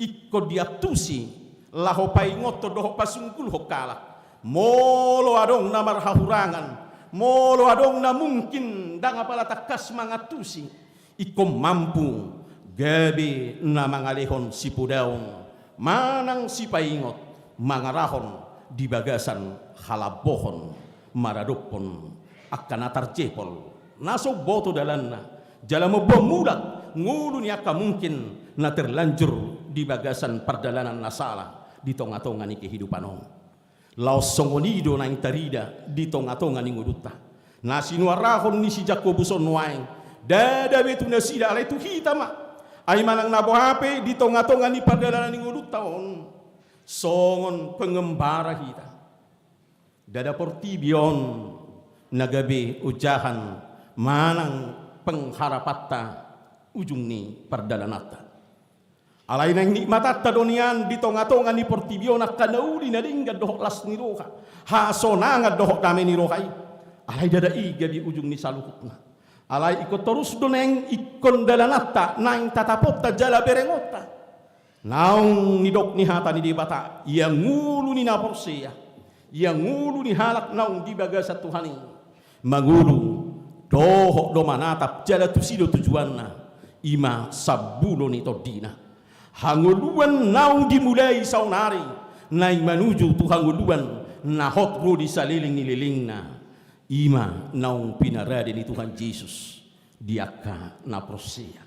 ingkon diantusi laho paingothon dohot pasunggulhon halak. Molo adong na marhahurangan, molo adong na mungkin ndang apala tangkas mangantusi, ingkon mampu gabe na mangalehon sipodaon manang sipaingot mangarahon di bagasan halambohon maradophon angka na tarjepol na so umboto dalanna jala mamboan mulak ngolu ni angka mungkin na terlanjur di bagasan pardalanan na sala di tongatonga ni kehidupan on. Laos songon i do naeng tarida di tongatonga ni ngolunta na sinuarahon ni si Jakobus on nuaeng, ndada be tu nasida alai tu hita ma. Ai manang na boha pe di tongatonga ni pardalanan ni ngolunta on, songon pengembara hita. Ndada portibi on na gabe ojahan manang pengharapanta ujung ni pardalananta. Alai naeng nikmatanta do nian di tonga-tonga ni portibi on angka na uli na denggan dohot las ni roha, hasonangan dohot dame ni roha i. Alai ndada i gabe ujung ni saluhutna. Alai ingkon torus do naeng ingkon dalananta, naeng tataponta jala berengonta. Naung nidok ni hata ni Debata, ia ngolu ni na porsea, ia ngolu ni halak naung di bagasan Tuhan i, mangolu dohot do manatap jala tusi do tujuanna, i ma sambulo ni tondina. Hangoluan naung dimulai saonari, naeng manuju tu hangoluan na hot ro di saleleng ni lelengna, i ma naung pinarade ni Tuhan Jesus di angka na porsea.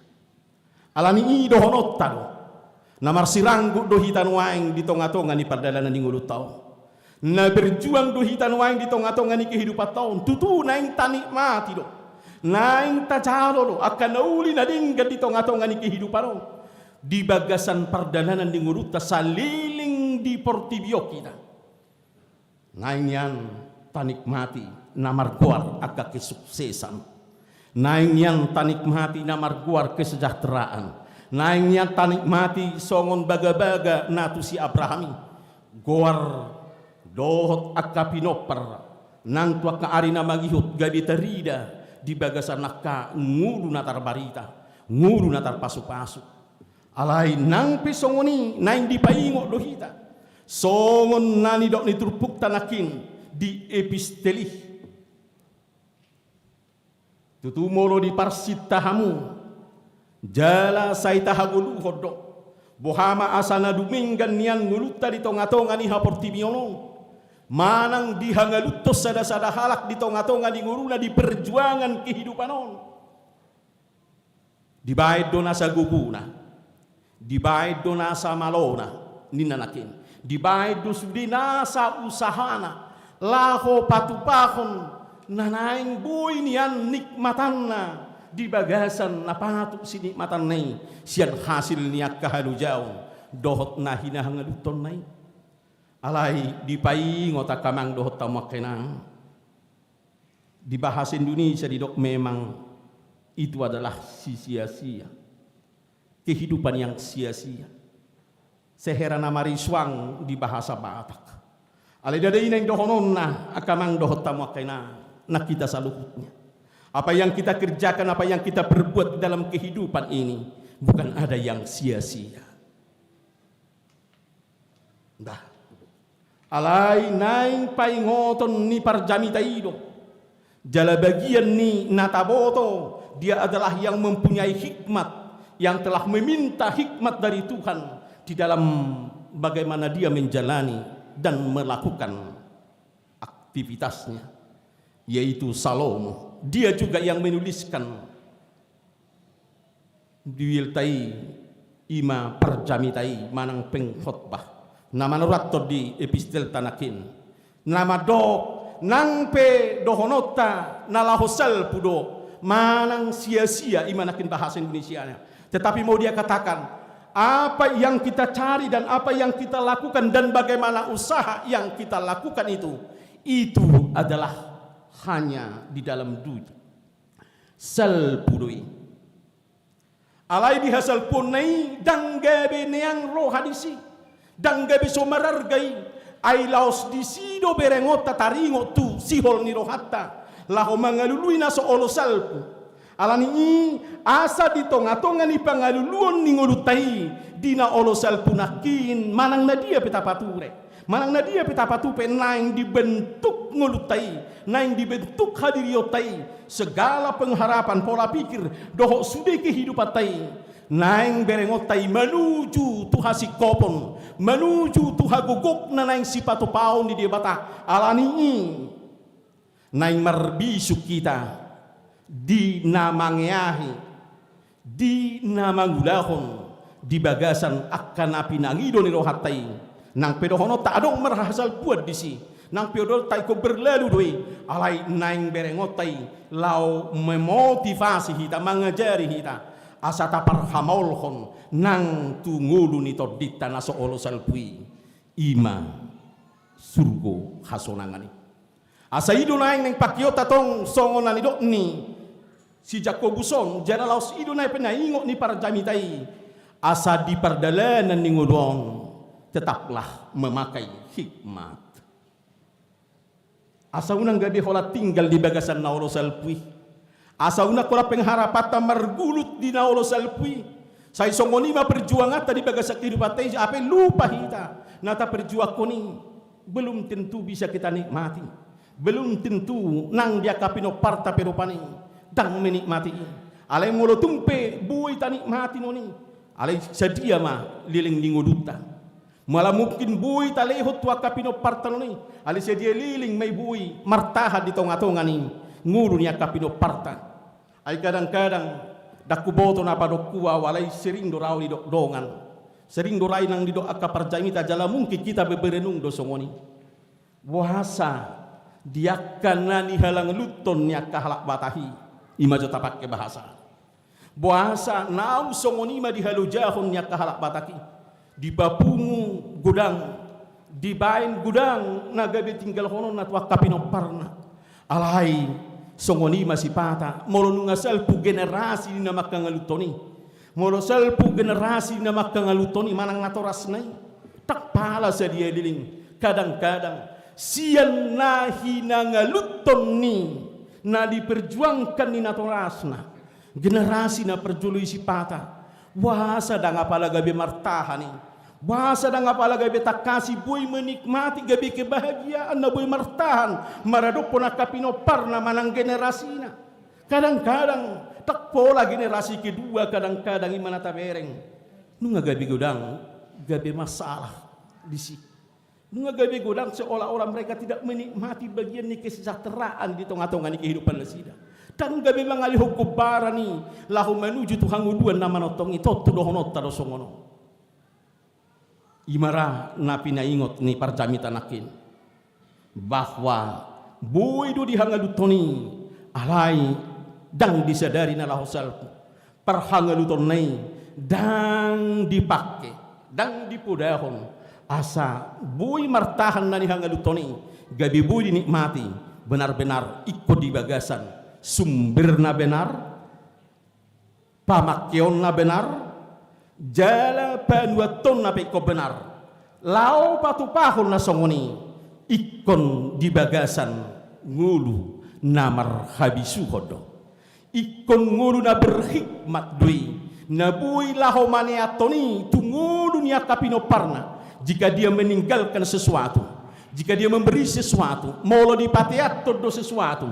Alani i dohononta do, na marsiranggut do hita nuaeng di tonga-tonga ni pardalanan ni ngolunta on. Na berjuang do hita nuaeng di tonga-tonga ni kehidupanta on. Tutu naeng tanikmati do, naeng tajalo do angka na uli na denggan di tonga-tonga ni kehidupan on, di bagasan pardalanan ni ngolunta saleleng di portibi on hita. Naeng nian tanikmati na margoar angka kesuksesan. Naeng nian tanikmati na margoar kesejahteraan. Naeng nian tanikmati songon bagabaga na tu si Abraham i. Goar dohot angka pinompar nang tu angka ari na mangihut gabe tarida di bagasan angka ngolu na tarbarita, ngolu na tarpasupasu. Alai nang pe songon i naeng dipaingot do hita, songon na nidok ni turpukta nangkin di epistel i. Tutu molo diparsinta hamu, jala sai tahangoluhon do, boha ma asa na dumenggan nian ngolunta di tonga-tonga ni haportibion on, manang dihangaluthon sada-sada halak di tonga-tonga ni ngoluna di perjuangan kehidupan on. Dibaen do nasa gogona, dibaen do nasa malona, ninna nangkin. Dibaen do sude nasa usahana laho patupahon na naeng boi nian nikmatanna di bagasan na patut sinikmatanna i sian hasil ni angka halojaon dohot na hinahangaluthonna i. Alai dipaingot angka amang dohot hamu angka inang. Di bahasa Indonesia didok memang itu adalah si sia-sia. Kehidupan yang sia-sia. Sehera na marisuang di bahasa Batak. Alai ndada i naeng dohononna angka amang dohot hamu angka inang, nang hita saluhutna. Apa yang kita kerjakan, apa yang kita perbuat dalam kehidupan ini bukan ada yang sia-sia. Dah. Alai naeng paingoton ni parjamita i do. Jala bagian ni na taboto, dia adalah yang mempunyai hikmat, yang telah meminta hikmat dari Tuhan di dalam bagaimana dia menjalani dan melakukan aktivitasnya, yaitu Salomo. Dia juga yang menuliskan Di wielta i, i ma parjamita i manang pengkhotbah na manurathon di epistelta nangkin. Na mandok, nang pe dohononta na laho salpu do manang sia-sia, i ma nangkin bahasa Indonesianya. Tetapi mau dia katakan, apa yang kita cari dan apa yang kita lakukan dan bagaimana usaha yang kita lakukan itu, itu adalah hanya di dalam dunia. Salpu do i. Alai di hasalpuonna i ndang gabe neang roha disi, ndang gabe so mararga i. Ai laos disi do berengonta taringot tu sihol ni rohanta laho mangalului na so olo salpu. Alani i, asa di tonga-tonga ni pangaluluon ni ngolunta i, di na olo salpu nangkin manang na dia pe tapature, manang na dia pe tapatupa, naeng dibentuk ngolunta i, naeng dibentuk hadirionta i, segala pengharapan, pola pikir dohot sude kehidupanta i, naeng berengonta i manuju tu hasingkopon, manuju tu hagogok na naeng sipatupaon ni Debata. Alani i, naeng marbisuk hita di na mangeahi, di na mangulahon, di bagasan angka na pinangido ni rohanta i. Nang pe dohononta adong marhasalpuon disi, nang pe dohononta ingkon berlalu do i, alai naeng berengonta i laho memotivasi hita, mangajari hita, asa taparhamaolhon nang tu ngolu ni tondinta na so olo salpu i, i ma surgo hasonangan i. Asa i do naeng, naeng pangkeonta tong songon na nidok ni si Jakobus on, jala laos i do naeng pe na ingot ni parjamita i. Asa di pardalanan ni ngolu on tetaplah memakai hikmat. Asa unang gabe holan tinggal di bagasan na olo salpu i. Asa unang holan pengharapanta margulut di na olo salpu i. Sai songon i ma perjuanganta di bagasan kehidupanta i, hape lupa hita na taperjuangkon i. Belum tentu bisa kita nikmati. Belum tentu nang di angka pinomparta pe rupani ndang menikmati i. Alai molo tung pe boi tanikmati non i, alai sadia ma leleng ni ngolunta? Molo mungkin boi talehon tu angka pinomparta non i, alai sadia leleng ma i boi martahan di tonga-tonga ni ngolu ni angka pinomparta? Ai kadang-kadang ndang huboto na padok hua, alai sering do ra ahu didok dongan, sering do ra i nang didok angka parjamita, jala mungkin hita pe berenung do songon i. Boasa di angka na nihalangaluthon ni angka halak Batak i, i ma jo tapangke bahasa. Boasa naung songon i ma dihalojahon ni angka halak Batak i, dipapungu godang, dibaen godang na gabe tinggalhononna tu angka pinomparna. Alai songon i ma sipata, molo nunga salpu generasi ni na mangkaluthon i, molo salpu generasi ni na mangkaluthon i manang natorasna i, ndang pola sadia leleng. Kadang-kadang sian na hinangaluthon ni na diperjuangkan ni natorasna, generasi na parjolo i sipata, boasa ndang apala gabe martahan i? Boasa ndang apala gabe tangkas i boi menikmati gabe kebahagiaan na boi martahan maradophon angka pinomparna manang generasina? Kadang-kadang ndang pola generasi kedua, kadang-kadang i ma na tabereng. Nunga gabe godang, gabe masalah disi. Nunga gabe godang seolah-olah mereka tidak menikmati bagian ni kesejahteraan di tonga-tonga ni kehidupan nasida. Ndang gabe mangalehon gombaran i laho manuju tu hangoluan na manongtong i, tontu dohononta do songon on. I ma ra na pinaingot ni parjamita nangkin, bahwa boi do dihangaluthon i, alai ndang disadari na laho salpu. Parhangalutonna i ndang dipangke, ndang dipodahon, asa boi martahan na nihangaluthon i, gabe boi dinikmati benar-benar ingkon di bagasan sumberna benar, pamangkeonna benar, jala panuaonna pe ingkon benar. Laho patupahon na songon i ingkon di bagasan ngolu na marhabisuhon do. Ingkon ngolu na berhikmat do i, na boi laho maneathon i tu ngolu ni angka pinomparna. Jika dia meninggalkan sesuatu, jika dia memberi sesuatu, molo dipateathon do sesuatu,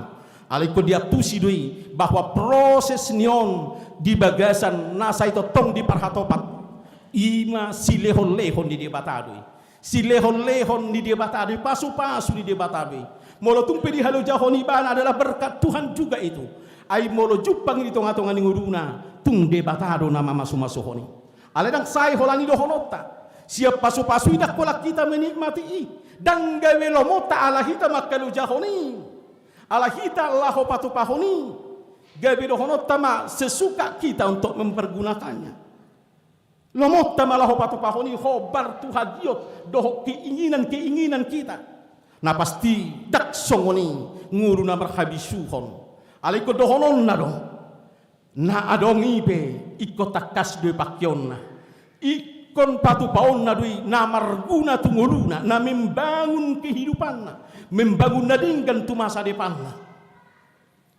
alai ingkon diantusi do i bahwa proses ni on di bagasan na sai tongtong diparhatopot, i ma silehon-lehon ni Debata do i. Silehon-lehon ni Debata do i, pasu-pasu ni Debata do i. Molo tung pe dihalojahon ibana adalah berkat Tuhan juga itu. Ai molo jumpang i di tonga-tonga ni ngoluna, tung Debata do na mamasu-masuhon i. Alai ndang sae holan i dohononta. Sian pasu-pasu i ndang holan hita menikmati i. Ndang gabe lomonta ala hita manghalojahon i, ala hita laho patupahon i. Gabe dohononta ma sesuka kita untuk mempergunakannya. Lomonta ma laho patupahon i hombar tu hagiot dohot keinginan-keinginan kita. Na pasti ndang songon i ngolu na marhabisuhon. Alai ingkon dohononna do, na adong i pe ingkon tangkas do i pangkeonna. Ingkon patupaonna do i na marguna tu ngoluna, na membangun kehidupanna, membangun na denggan tu masa depanna.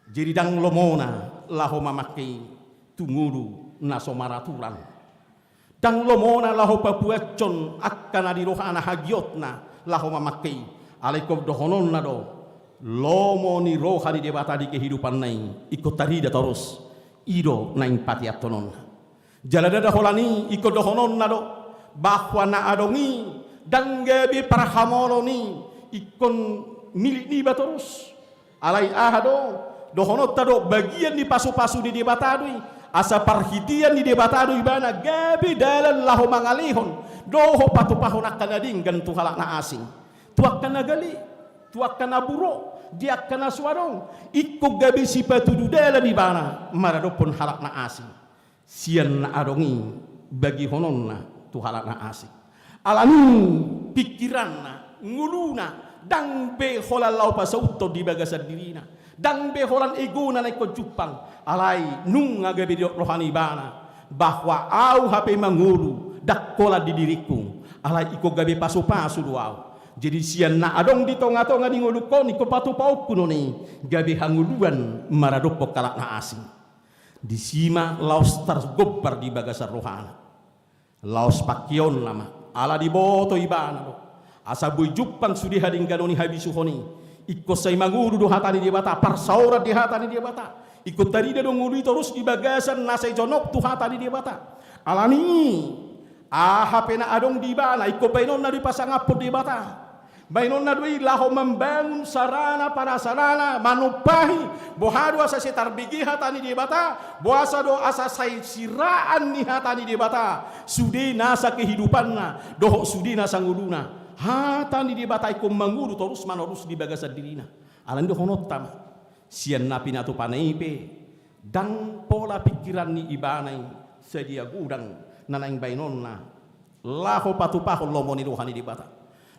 Jadi ndang lomona laho mamangke i tu ngolu na so maraturan. Ndang lomona laho papuashon angka na di rohana hagiotna laho mamangke i. Alai ingkon dohononna do, lomo ni roha ni Debata di kehidupanna i ingkon tarida torus. I do naeng pateathononna. Jala ndada holan i ingkon dohononna do, bahwa na adong i ndang gabe parhamolon i ingkon milik niba torus. Alai aha do? Dohononta do, bagian ni pasu-pasu ni Debata do i, asa parhitean ni Debata do ibana gabe dalan laho mangalehon dohot patupahon angka na denggan tu halak na asing, tu angka na gale, tu angka na buruk, di angka na so adong. Ingkon gabe sipatudu dalan ibana maradophon halak na asing. Sian na adong i bagihononna tu halak na asing. Alani pingkiranna, ngoluna, ndang be holan laho pasauthon di bagasan dirina, ndang be holan egona na ingkon jumpang, alai nunga gabe didok roha ni ibana, bahwa ahu hape mangolu, ndang holan di diringku, alai ingkon gabe pasupasu do ahu. Jadi sian na adong di tongatonga ni ngolungkon, ingkon patupaonku non i, gabe hangoluan maradophon halak na asing. Disi ma laos targombar di bagasan rohana. Laos pangkeonna ma, ala diboto ibana do, asa boi jumpang sude hadengganon ni habisuhon i. Ingkon sai mangolu do hata ni Debata, parsaoran di hata ni Debata. Ingkon tarida do ngolu i torus di bagasan na sai jonok tu hata ni Debata. Alani i, aha pe na adong di ibana, ingkon baenonna do i pasangaphon Debata. Baenonna do i laho mambangun sarana parasarana, manumpahi, boha do asa sai tarbege hata ni Debata, boasa do asa sai siraan ni hata ni Debata sude nasa kehidupanna dohot sude nasa ngoluna. Hata ni Debata ingkon mangolu torus manorus di bagasan dirina. Alani dohononta ma, sian na pinatupana i pe, ndang pola pingkiran ni ibana i, sadia godang na naeng baenonna laho patupahon lomo ni roha ni Debata,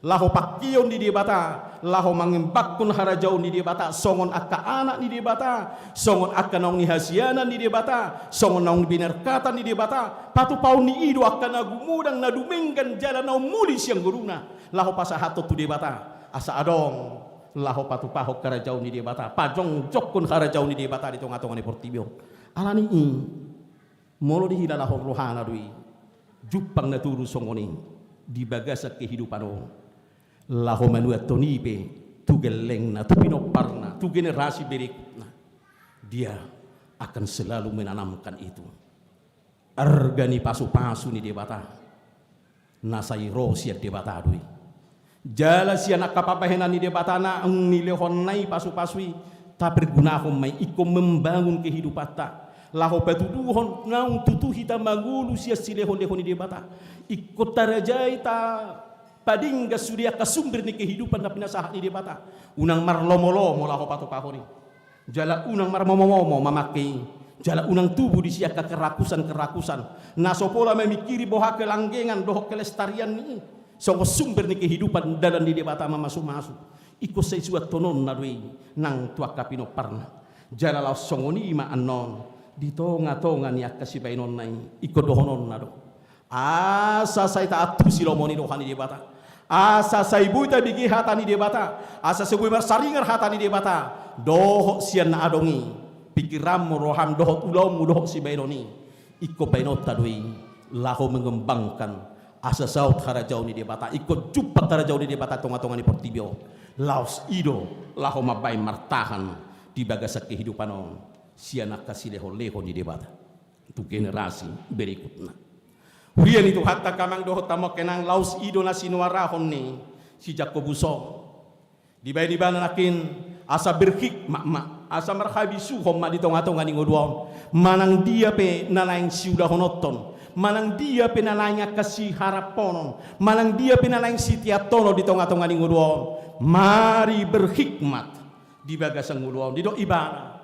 laho pangkeon ni Debata, laho mangembanghon harajaon ni Debata songon angka anak ni Debata, songon angka naung nihasianan ni Debata, songon naung binerkatan ni Debata. Patupaon ni i do angka na gumodang, na dumenggan jala na ummuli sian ngoluna, laho pasahathon tu Debata, asa adong laho patupahon harajaon ni Debata, pajongjonghon harajaon ni Debata di tongatonga ni portibi on. Alani i, molo dihilalahon rohana do i, jumpang na toru songon i di bagasan kehidupan on, laho manuathon i pe tu gellengna, tu pinomparna, tu generasi berikutna. Dia akan selalu menanamkan itu. Arga ni pasupasu ni Debata na sai ro sian Debata do i. Jala sian angka pambahenan ni Debata naung nilehonna i pasupasu i, tapergunahon ma i ingkon membangun kehidupanta, laho patuduhon naung tutu hita mangolu sian silehonlehon ni Debata. Ingkon tarajai, tapadenggan sude angka sumber ni kehidupan na pinasahat ni Debata. Unang marlomolomo laho patupahon i. Jala unang marmomomomo mamangke i. Jala unang tubu disi angka kerakusankerakusan na so pola mamingkiri boha kelanggengan dohot kelestarian ni i songon sumber ni kehidupan, dalan ni Debata mamasumasu. Ingkon sai suanhononna do i nang tu angka pinomparna. Jala laos songon i ma annon di tongatonga ni angka sibaenonna i, ingkon dohononna do, asa sai taantusi lomo ni roha ni Debata, asa sai boi tabege hata ni Debata, asa sai boi marsaringar hata ni Debata dohot sian na adong i, pingkiranmu, roham dohot ulaonmu dohot sibaenon i. Ingkon baenonta do i laho mengembangkan, asa saut harajaon ni Debata, ingkon jumpang harajaon ni Debata tongatonga ni portibi on. Laos i do laho mambaen martahan di bagasan kehidupan on sian angka silehonlehon ni Debata tu generasi berikutna. Huria ni Tuhanta, angka amang dohot hamu angka inang, laos i do na sinuarahon ni si Jakobus on. Dibaen ibana nangkin asa berhikmat ma, asa marhabisuhon ma di tongatonga ni ngolu on. Manang dia pe na naeng siulahononhon, manang dia pe na naeng angka siharamhonon, manang dia pe na naeng siteanhonon di tongatonga ni ngolu on, mari berhikmat di bagasan ngolu on. Didok ibana,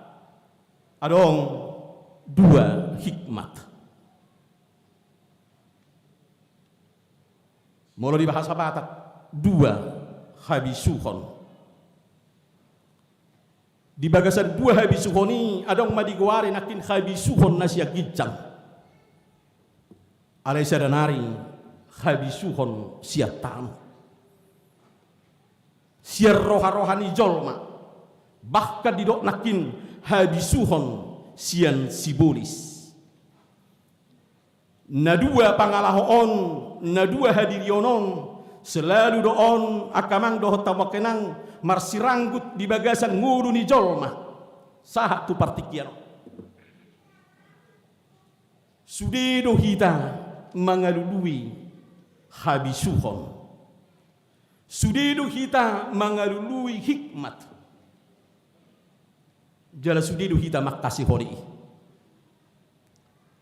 adong dua hikmat. Molo di bahasa Batak, dua habisuhon. Di bagasan dua habisuhon i adong ma digoari nangkin habisuhon na sian ginjang. Alai sada nari habisuhon sian tano. Sian roharoha ni jolma, bahkan didok nangkin habisuhon sian sibolis. Na dua pangalaho on, na dua hadirion on, selalu do on angka amang dohot hamu angka inang marsiranggut di bagasan ngolu ni jolma sahat tu partingkian on. Sude do hita mangalului habisuhon. Sude do hita mangalului hikmat. Jala sude do hita mangkasihon i.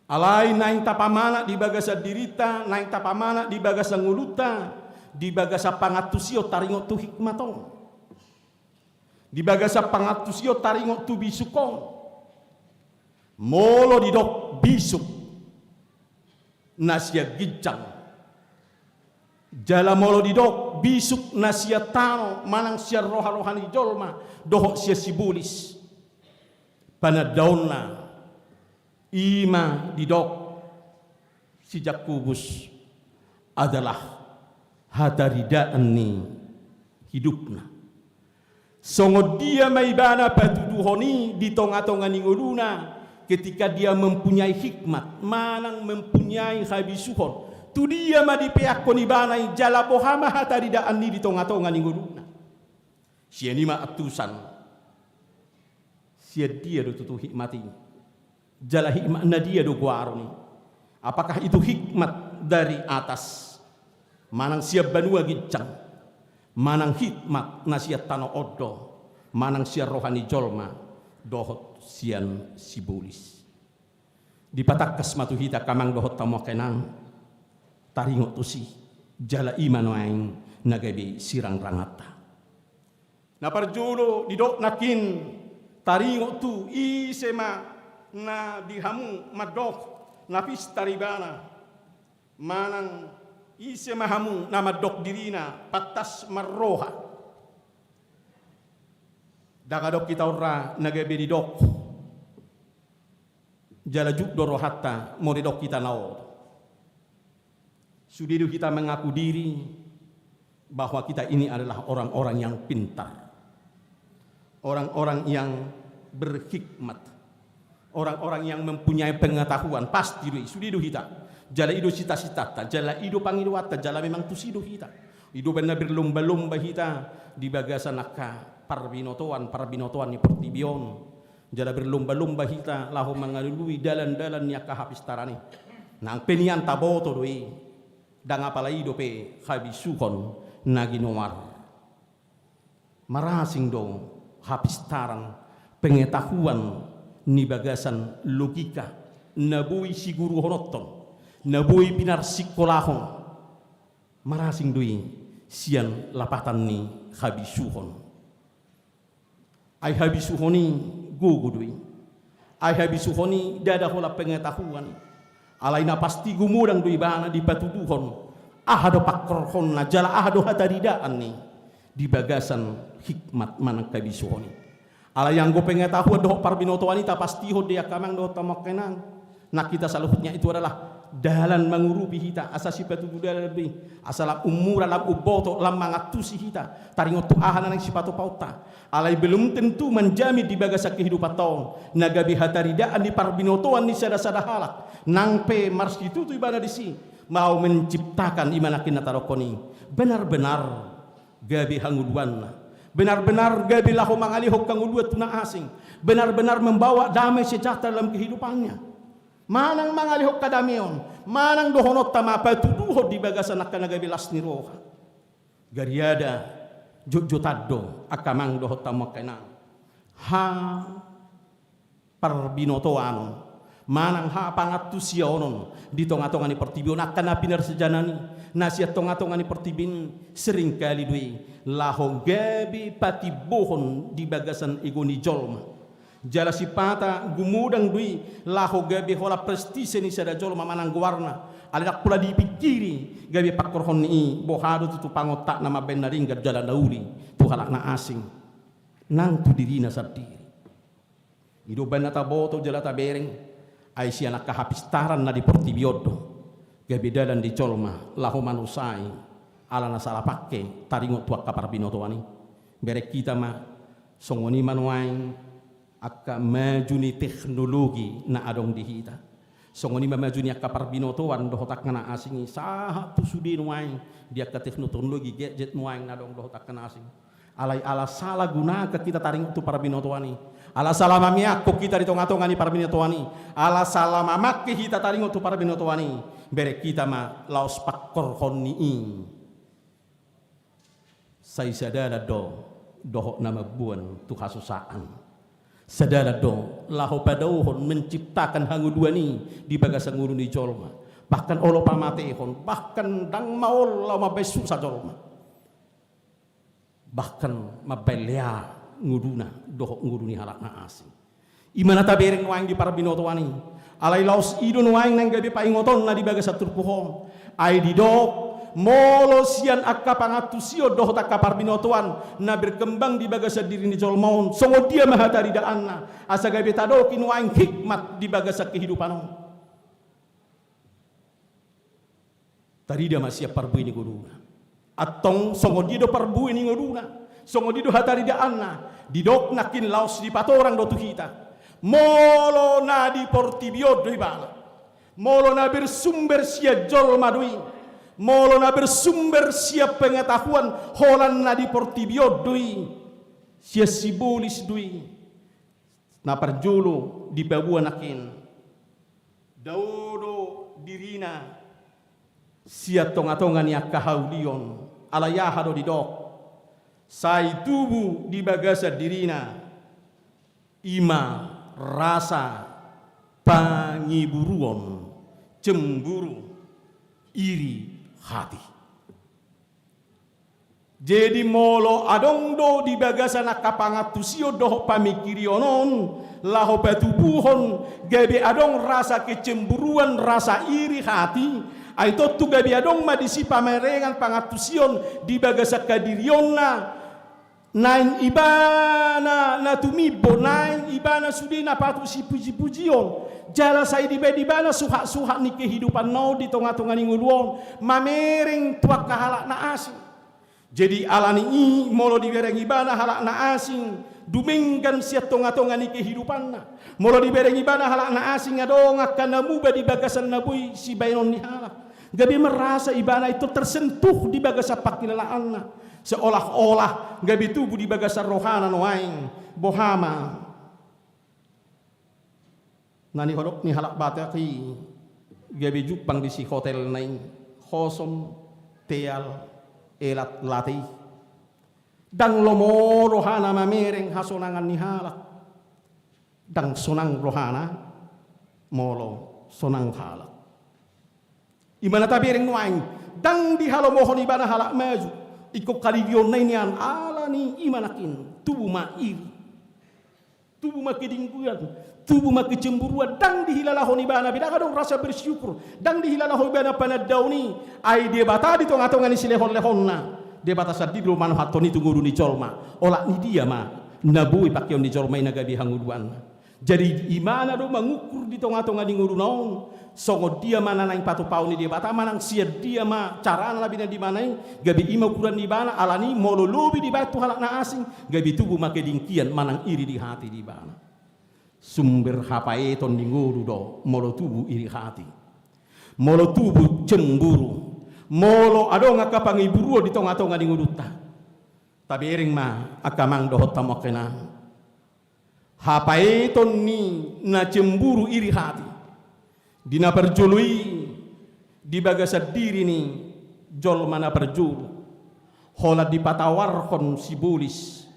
Alai naeng tapamanat di bagasan dirinta, naeng tapamanat di bagasan ngolunta, di bagasan pangantusion taringot tu hikmat on. Di bagasan pangantusion taringot tu bisuk on. Molo didok bisuk na sian ginjang, jala molo didok bisuk na sian tano manang sian roharoha ni jolma dohot sian sibolis, panandaonna i ma didok Si Jakobus adalah hataridaan ni hidupna. Songon dia ma ibana patuduhon i di tongatonga ni ngoluna, ketika dia mempunyai hikmat manang mempunyai habisuhon, tu dia ma dipeakkon ibana i jala boha ma hataridaan i di tongatonga ni ngoluna. Sian i ma antusan, sian dia do tutu hikmat i? Jala hikmat na dia do goaron i? Apakah itu hikmat dari atas, manang sian banua ginjang, manang hikmat na sian tano on do, manang sian roha ni jolma dohot sian sibolis? Dipatangkas ma tu hita angka amang dohot hamu angka inang, taringot tusi, jala i ma nuaeng na gabe sirangranganta. Na parjolo didok nangkin, taringot tu ise ma na di hamu mandok na pistar ibana, manang ise ma hamu na mandok dirina pantas marroha. Ndang adong hita on ra na gabe didok. Jala juk do rohanta molo didok hita na on. Sude do hita mengaku diri bahwa kita ini adalah orang-orang yang pintar, orang-orang yang berhikmat, orang-orang yang mempunyai pengetahuan, pasti do i, sude do hita. Jala i do sitasitanta, jala i do pangidoanta, jala memang tusi do hita. I do umbahen na berlomba-lomba hita di bagasan angka parbinotoan, parbinotoan ni portibi on. Jala berlomba-lomba hita laho mangalului dalan-dalan ni angka hapistaran i. Nang pe nian taboto do i, ndang apala i dope habisuhon na ginoar. Marasing do hapistaran, pengetahuan ni bagasan logika, na boi siguruhononton, na boi pinarsikolahon. Marasing do i sian lapatan ni habisuhon. Ai habisuhon i gogo do i. Ai habisuhon i ndada holan pengetahuan i. Alai na pasti gumodang do ibana dipatuduhon aha do pangkorhonna jala aha do hataridaan i di bagasan hikmat manang habisuhon i. Alai anggo pengetahuan dohot parbinotoan i tapastihon do i angka amang dohot hamu angka inang. Nang hita saluhutnya itu adalah dalan mangurupi hita, asa sipatudu dalan do i, asa lam umura, lam umboto, lam mangantusi hita taringot tu aha na naeng sipatupaonta. Alai belum tentu manjamin di bagasan kehidupanta on na gabe hataridaan ni parbinotoan ni sada-sada halak. Nang pe marsitutu ibana disi, mau menciptakan i ma nangkin na tadokhon i, benar-benar gabe hangoluanna, benar-benar gabe laho mangalehon hangoluan tu na asing, benar-benar membawa damai sejahtera dalam kehidupannya, manang mangalehon hadameon, manang dohononta ma patuduhon di bagasan angka na gabe las ni roha. Gariada jotjotan do angka amang dohot hamu angka inang, ha parbinotoanon manang hapangantusionon di tongatonga ni portibi on, angka na pinarsijanan i na sian tongatonga ni portibi on, seringkali do i laho gabe patimbohon di bagasan ego ni jolma. Jala sipata gumodang do i laho gabe holan prestise ni sada jolma manang goarna, alai ndang pola dipingkiri gabe pangkorhon ni i boha do tutu pangontakna mambahen na denggan jala na uli tu halak na asing nang tu dirina sandiri. I do umbahen na taboto jala tabereng, ai sian angka hapistaran na di portibi on do gabe dalan di jolma laho manusai ala na salah pangke taringot tu angka parbinotoan i. Bereng hita ma, songon i ma nuaeng angka maju ni teknologi na adong di hita. Songon i ma maju ni angka parbinotoan dohot angka na asing i, sahat tu sude nuaeng di angka teknologi gadget nuaeng na adong dohot angka na asing. Alai ala sala gunakan hita taringot tu parbinotoan i, ala sala mameakkon hita di tongatonga ni parbinotoan i, ala sala mamangke hita taringot tu parbinotoan i, bereng hita ma laos pangkorhon ni i. Sai sadalan do dohot na mamboan tu hasusaan. Sadalan do laho padaohon menciptakan hangoluan i di bagasan ngolu ni jolma. Bahkan olo pamatehon, bahkan ndang maol laho mambahen susa jolma. Bahkan mambahen lea ngoluna dohot ngolu ni halak na asing. I ma na tabereng nuaeng di parbinotoan i. Alai laos i do nuaeng naeng gabe paingotonna di bagasan turpuk on. Ai didok, molo sian angka pangantusion dohot angka parbinotoan na berkembang di bagasan diri ni jolma on, songon dia ma hataridaanna asa gabe tadok i nuaeng hikmat di bagasan kehidupan on? Tarida ma sian parbue ni ngoluna. Antong songon dia do parbue ni ngoluna, songon dia do hataridaanna, didok nangkin laos dipatorang do tu hita. Molo na di portibi on do ibana, molo na bersumber sian jolma do i, molo na bersumber sian pengetahuan holan na di portibi on do i, sian sibolis do i, na parjolo dipaboa nangkin. Dao do dirina sian tongatonga ni angka haulion, alai aha do didok? Sai tubu di bagasan dirina, i ma rasa pangiburuon, cemburu, iri hati. Jadi molo adong do di bagasan angka pangantusion dohot pamingkirion on, laho patubuhon gabe adong rasa kecemburuan, rasa iri hati, ai tontu gabe adong ma disi pamerengan pangantusion di bagasan angka dirionna, naeng ibana na tumimbo, naeng ibana sude na patut sipujipujion, jala sai dibaen ibana suhatsuhat ni kehidupanna on di tongatonga ni ngolu on, mamereng tu angka halak na asing. Jadi alani i molo dibereng ibana halak na asing, dumenggan sian tongatonga ni kehidupanna. Molo dibereng ibana halak na asing, adong angka na muba di bagasan na boi sibaenon ni halak, gabe merasa ibana itu tersentuh di bagasan pangkilalaanna. Seolah-olah gabe tubu di bagasan rohana nuaeng, boha ma na nihonok ni halak Batak i, gabe jumpang disi hotelna i, hosom, teal, elat, late i. Ndang lomo rohana mamereng hasonangan ni halak. Ndang sonang rohana molo sonang halak. I ma na tabereng nuaeng, ndang dihalomohon ibana halak maju. Ingkon halidionna i nian, alani i ma nangkin tubu ma iri. Tubu ma kedengkian, tubu ma kecemburuan, ndang dihilalahon ibana be, ndang adong rasa bersyukur, ndang dihilalahon ibana panandaon i, ai Debata di tongatonga ni silehonlehonna, Debata sandiri do manuhathon i tu ngolu ni jolma, olat ni dia ma na boi pangkeon ni jolma i na gabe hangoluanna. Jadi ibana do mangukur di tongatonga ni ngoluna on, songon dia ma na naeng patupaon ni Debata, manang sian dia ma carana na binaen di ibana i, gabe i ma ukuran ni ibana, alani molo lobi dibaen tu halak na asing, gabe tubu ma kedengkian manang iri di hati di ibana. Sumber hapaeton ni ngolu do molo tubu iri hati, molo tubu cemburu, molo adong angka pangiburuon di tongatonga ni ngolunta. Tabereng ma angka amang dohot hamu angka inang. Hapaeton ni na cemburu iri hati, di na parjolo i, di bagasan diri ni jolma na parjolo, holan dipatawarhon sibolis,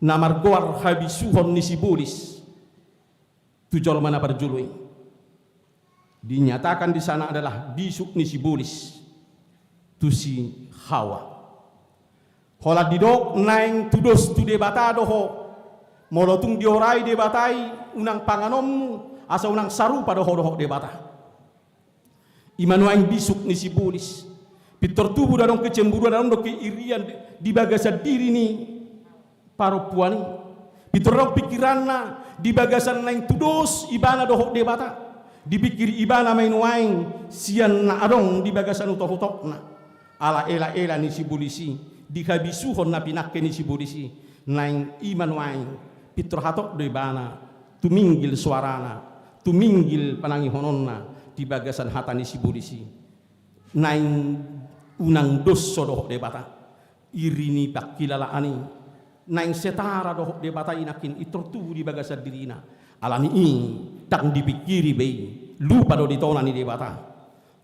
na margoar habisuhon ni sibolis tu jolma na parjolo i. Dinyatakan di sana adalah bisuk ni sibolis tu si Hawa. Holan didok naeng tudos tu Debata do ho, molo tung diorai Debata i unang panganonmu, asa unang sarupa do ho dohot Debata. I ma nuaeng bisuk ni sibolis. Pintor tubu do adong kecemburuan, adong do keirian di bagasan diri ni parompuan i. Pintor adong pikiranna di bagasan naeng tudos ibana dohot Debata. Dipikiri ibana ma i nuaeng sian na adong di bagasan utokutokna. Ala elaela ni sibolis i, di habisuhon na pinangke ni sibolis i, naeng i ma nuaeng pintor hatop do ibana tuminggil soarana, tuminggil panangihononna di bagasan hata ni sibolis i. Naeng unang dos ho dohot Debata. Iri ni pangkilalaan i, naeng setara dohot Debata i nangkin pintor tubu di bagasan dirina. Alani i, ndang dipikiri be i, lupa do di tona ni Debata.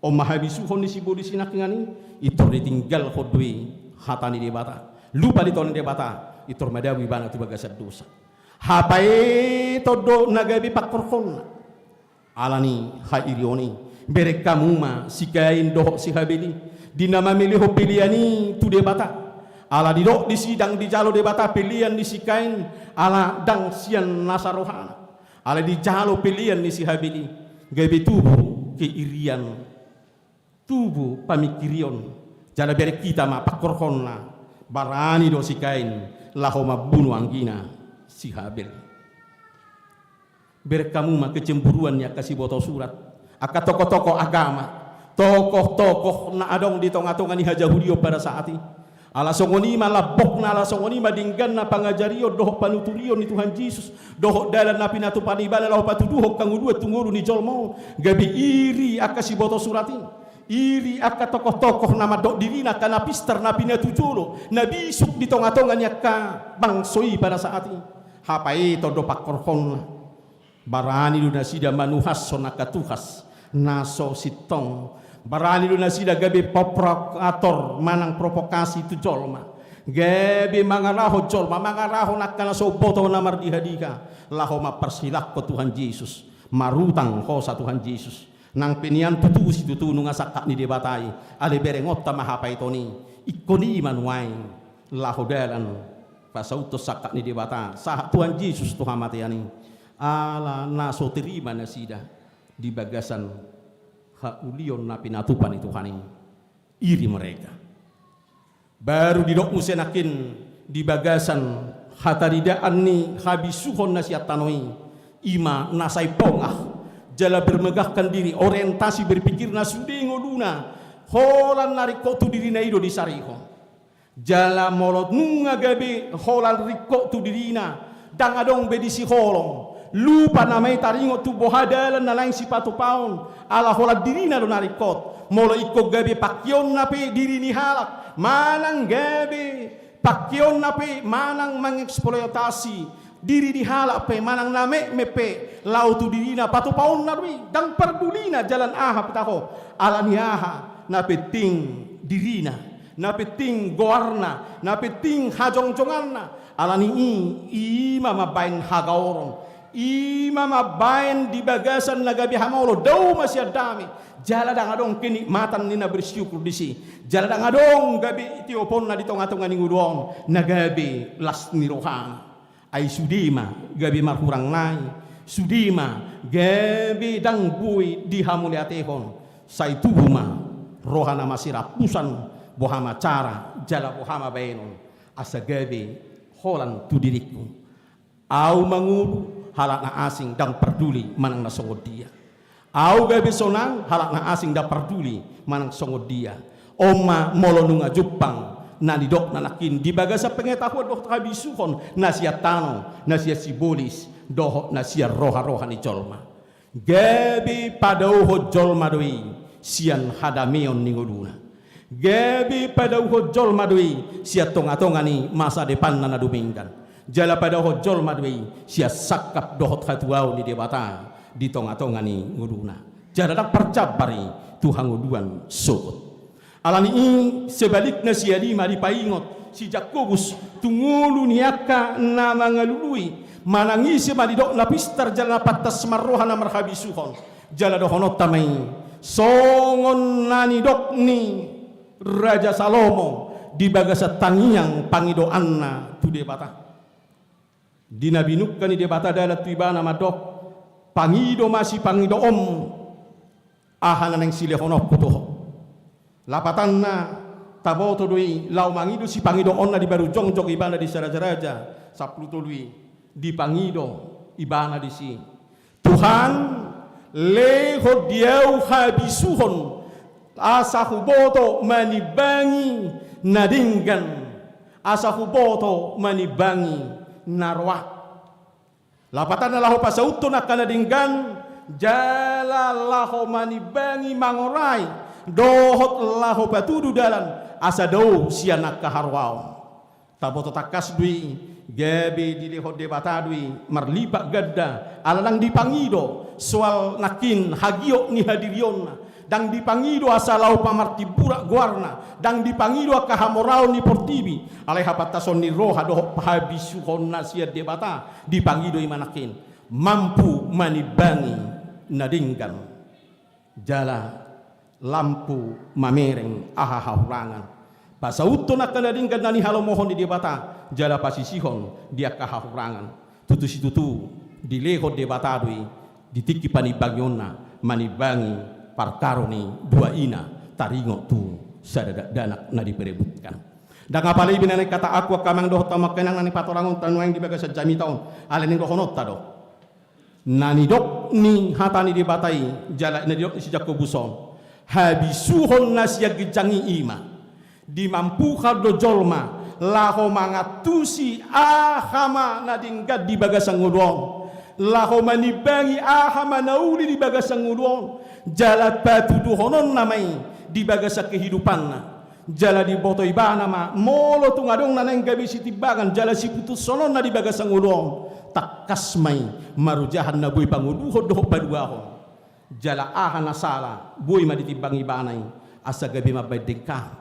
On ma habisuhon ni sibolis i nangkiningan i, pintor ditinggalhon do i hata ni Debata. Lupa di tona ni Debata, pintor madabu ibana tu bagasan dosa. Hapaeton do na gabe pangkorhonna. Alani hairion i, bereng hamu ma si Kain dohot si Habel i, di na mamelehon pelean i tu Debata. Ala didok disi ndang dijalo Debata pelean ni si Kain, ala ndang sian nasa rohana. Ala dijalo pelean ni si Habel i, gabe tubu keirian, tubu pamingkirion. Jala bereng hita ma pangkorhonna, barani do si Kain laho mambunu anggina si Habel. Bereng hamu ma kecemburuan ni angka siboto surat, angka tokotokoh agama, tokoh-tokoh na adong di tonga-tonga ni hajahudion pada saat i. Ala songon i ma lambokna, ala songon i ma dengganna pangajarion dohot panuturion ni Tuhan Jesus, dohot dalan na pinatupa ni ibana laho patuduhon hangoluan tu ngolu ni jolma on. Gabe iri angka siboto surat i. Iri angka tokoh-tokoh na mandok dirina angka na pistar, na pinatujolo, na bisuk di tonga-tonga ni angka bangso i pada saat i. Hapaeton do pangkorhonna. Barani do nasida manuhashon angka tuhash na so sintong. Barani do nasida gabe provokator manang provokasi tu jolma. Gabe mangalahon jolma, mangalahon angka na so umboto na mardiha-diha. Laho mamparsilakhon Tuhan Jesus. Marutang hosa Tuhan Jesus. Nang pe nian tutu situtu nunga sangkap ni Debata i, alai berengonta ma hapaeton i, ingkon i ma nuaeng laho dalan pasauthon sangkap ni Debata, sahat Tuhan Jesus tu hamatean i, ala na so terima nasida di bagasan haulion na pinatupa ni Tuhan i. Iri mereka. Baru didok muse nangkin di bagasan hataridaan ni habisuhon na sian tano i, i ma na sai pongah, jala bermegahkan diri, orientasi berpikirna sude ngoluna, holan na ringkot tu dirina i do disarihon. Jala molo nunga gabe holan ringkot tu dirina, ndang adong be disi holong. Lupa nama i taringot tu boha dalan na naeng sipatupaon, ala holan dirina do na ringkot. Molo ingkon gabe pangkeonna pe diri ni halak, manang gabe pangkeonna pe manang mangeksploitasi diri ni halak pe, manang na metmet pe, laho tu dirina patupaonna do i, ndang pardulina jalan aha pe taho. Ala ni aha, na penting dirina. Na penting goarna, na penting hajongjonganna. Ala ni i, i ma mambaen hagaoron. I ma mambaen di bagasan na gabe hamaolon, dao ma sian dame. Jala ndang adong kenikmatan ni na bersyukur disi. Jala ndang adong gabe tioponna di tonga-tonga ni ngolu on, na gabe las ni rohana. Ai sude ma gabe marhurang nai, sude ma gabe ndang boi dihamauliatehon, sai tubu ma roha na masirampusan, boha ma cara jala boha ma baenon, asa gabe holan tu diringku. Au mangolu halak na asing, ndang parduli manang na songon dia. Au gabe sonang halak na asing, ndang parduli manang songon dia. On ma molo nunga jumpang na nidokna nangkin di bagasan pengetahuan dohot habisuhon na sian tano, na sian sibolis dohot na sian roha-roha ni jolma. Gabe padaohon jolma do i sian hadameon ni ngoluna. Gabe padaohon jolma do i sian tonga-tonga ni masa depanna na dumenggan. Jala padaohon jolma do i sian sangkap dohot hatuaon ni Debata di tonga-tonga ni ngoluna. Jala ndang parjambar i tu hangoluan sogot. Ala ni i, sebalikna sian i ma dipaingot si Jakobus tu ngolu ni angka na mangalului, manang ise ma didok na pistar jala na pantas marroha na marhabisuhon. Jala dohononta ma i songon na nidok ni Raja Salomo di bagasan tangiang pangidoanna tu Debata. Di na binungka ni Debata dalan tu ibana mandok, pangido ma sipangidoonmu aha na naeng silehononku tu ho. Lapatanna, taboto do i laho mangido sipangidoonna di baru jongjong ibana di Saraja-raja sampulu tolu i, dipangido ibana disi. Tuhan, lehon di ahu habisuhon, asa huboto manimbangi na denggan, asa huboto manimbangi na roa. Lapatanna laho pasauthon angka na denggan, jala laho manimbangi mangorai, dohot laho patudu dalan, asa dao sian angka haroaon. Taboto tangkas do i, gabe dilehon Debata do i marlipat ganda, ala ndang dipangido soal nangkin hagiot ni hadirionna, ndang dipangido asa laho pamartimburak goarna, ndang dipangido angka hamoraon ni portibi, alai hapantason ni roha dohot habisuhonna sian Debata, dipangido i ma nangkin mampu manimbangi na denggan. Jala mampu mamereng aha hahurangan. Pasauthon angka na denggan na nihalomohon ni Debata, jala pasisihon di angka hahurangan. Tutu situtu, dilehon Debata do i di tingki panimbangionna, manimbangi parkaro ni dua ina taringot tu sada dakdanak na diperebutkan. Ndang apala i be na naeng hata aku angka amang dohot hamu angka inang na nipatoranghononta nuaeng di bagasan jamita on, alai naeng dohononta do. Na nidok ni hata ni Debata i, jala na nidok ni si Jakobus on. Habisuhon na sian ginjang i ima, dimampuhon do jolma laho mangantusi aha ma na denggan di bagasan ngolu on, laho manimbangi aha ma na uli di bagasan ngolu on, jala patuduhononna ma i di bagasan kehidupanna. Jala diboto ibana ma, molo tung adong na naeng gabe sitimbangan jala siputushononna di bagasan ngolu on, tangkas ma i marojahan na boi pangoluhon dohot paluahon. Jala aha na sala, boi ma ditimbang ibana i, asa gabe mambaen denggan.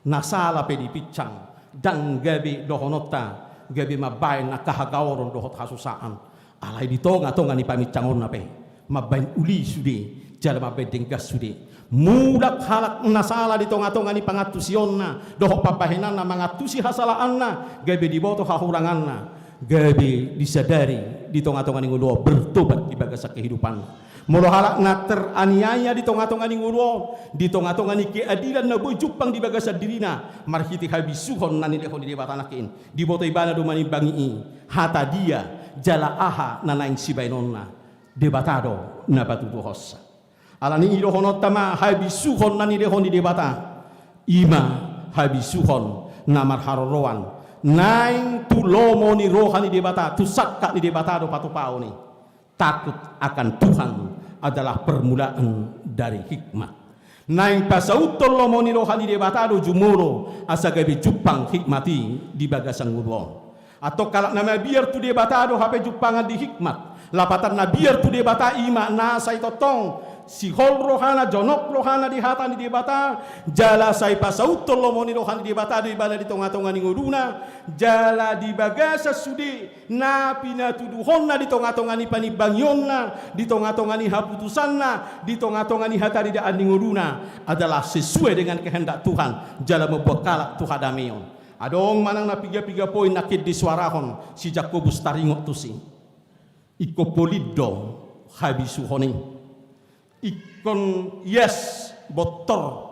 Na sala pe dipinsang, ndang gabe dohononta gabe mambaen angka hagaoron dohot hasusaan. Alai di tongatonga ni paminsanganna pe, mambaen uli sude, jala mambaen denggan sude. Mulak halak na sala di tongatonga ni pangantusionna dohot pambahenanna mangantusi hasalaanna, gabe diboto hahuranganna, gabe disadari di tongatonga ni ngolu on, bertobat di bagasan kehidupanna. Molo halak na teraniaya di tongatonga ni ngolu on, di tongatonga ni keadilan na boi jumpang di bagasan dirina marhite habisuhon na nilehon ni Debata nangkin, diboto ibana do manimbangi i, hata dia jala aha na naeng sibaenonna. Debata do na patuduhonsa. Alani i dohononta ma, habisuhon na nilehon ni Debata, ima habisuhon na marharoroan, naeng tu lomo ni roha ni Debata, tu sangkap ni Debata do patupaon i. Takut akan Tuhan adalah permulaan dari hikmat. Naeng pasauthon lomo ni roha ni Debata do jumolo asa gabe jumpang hikmat i di bagasan ngolu on. Antong halak na mabiar tu Debata do hape jumpangan di hikmat. Lapatanna biar tu Debata ima na sai tongtong sihol rohana, jonok rohana di hata ni Debata, jala sai pasauthon lomo ni roha ni Debata do ibana di tongatonga ni ngoluna, jala di bagasan sude na pinatuduhonna di tongatonga ni panimbangionna, di tongatonga ni haputusanna, di tongatonga ni hataridaan ni ngoluna adalah sesuai dengan kehendak Tuhan, jala mamboan halak tu hadameon. Adong manang na pigapiga poin nangkin disuarahon si Jakobus taringot tusi. Ingkon polin do habisuhon i. Ingkon ias, bontor.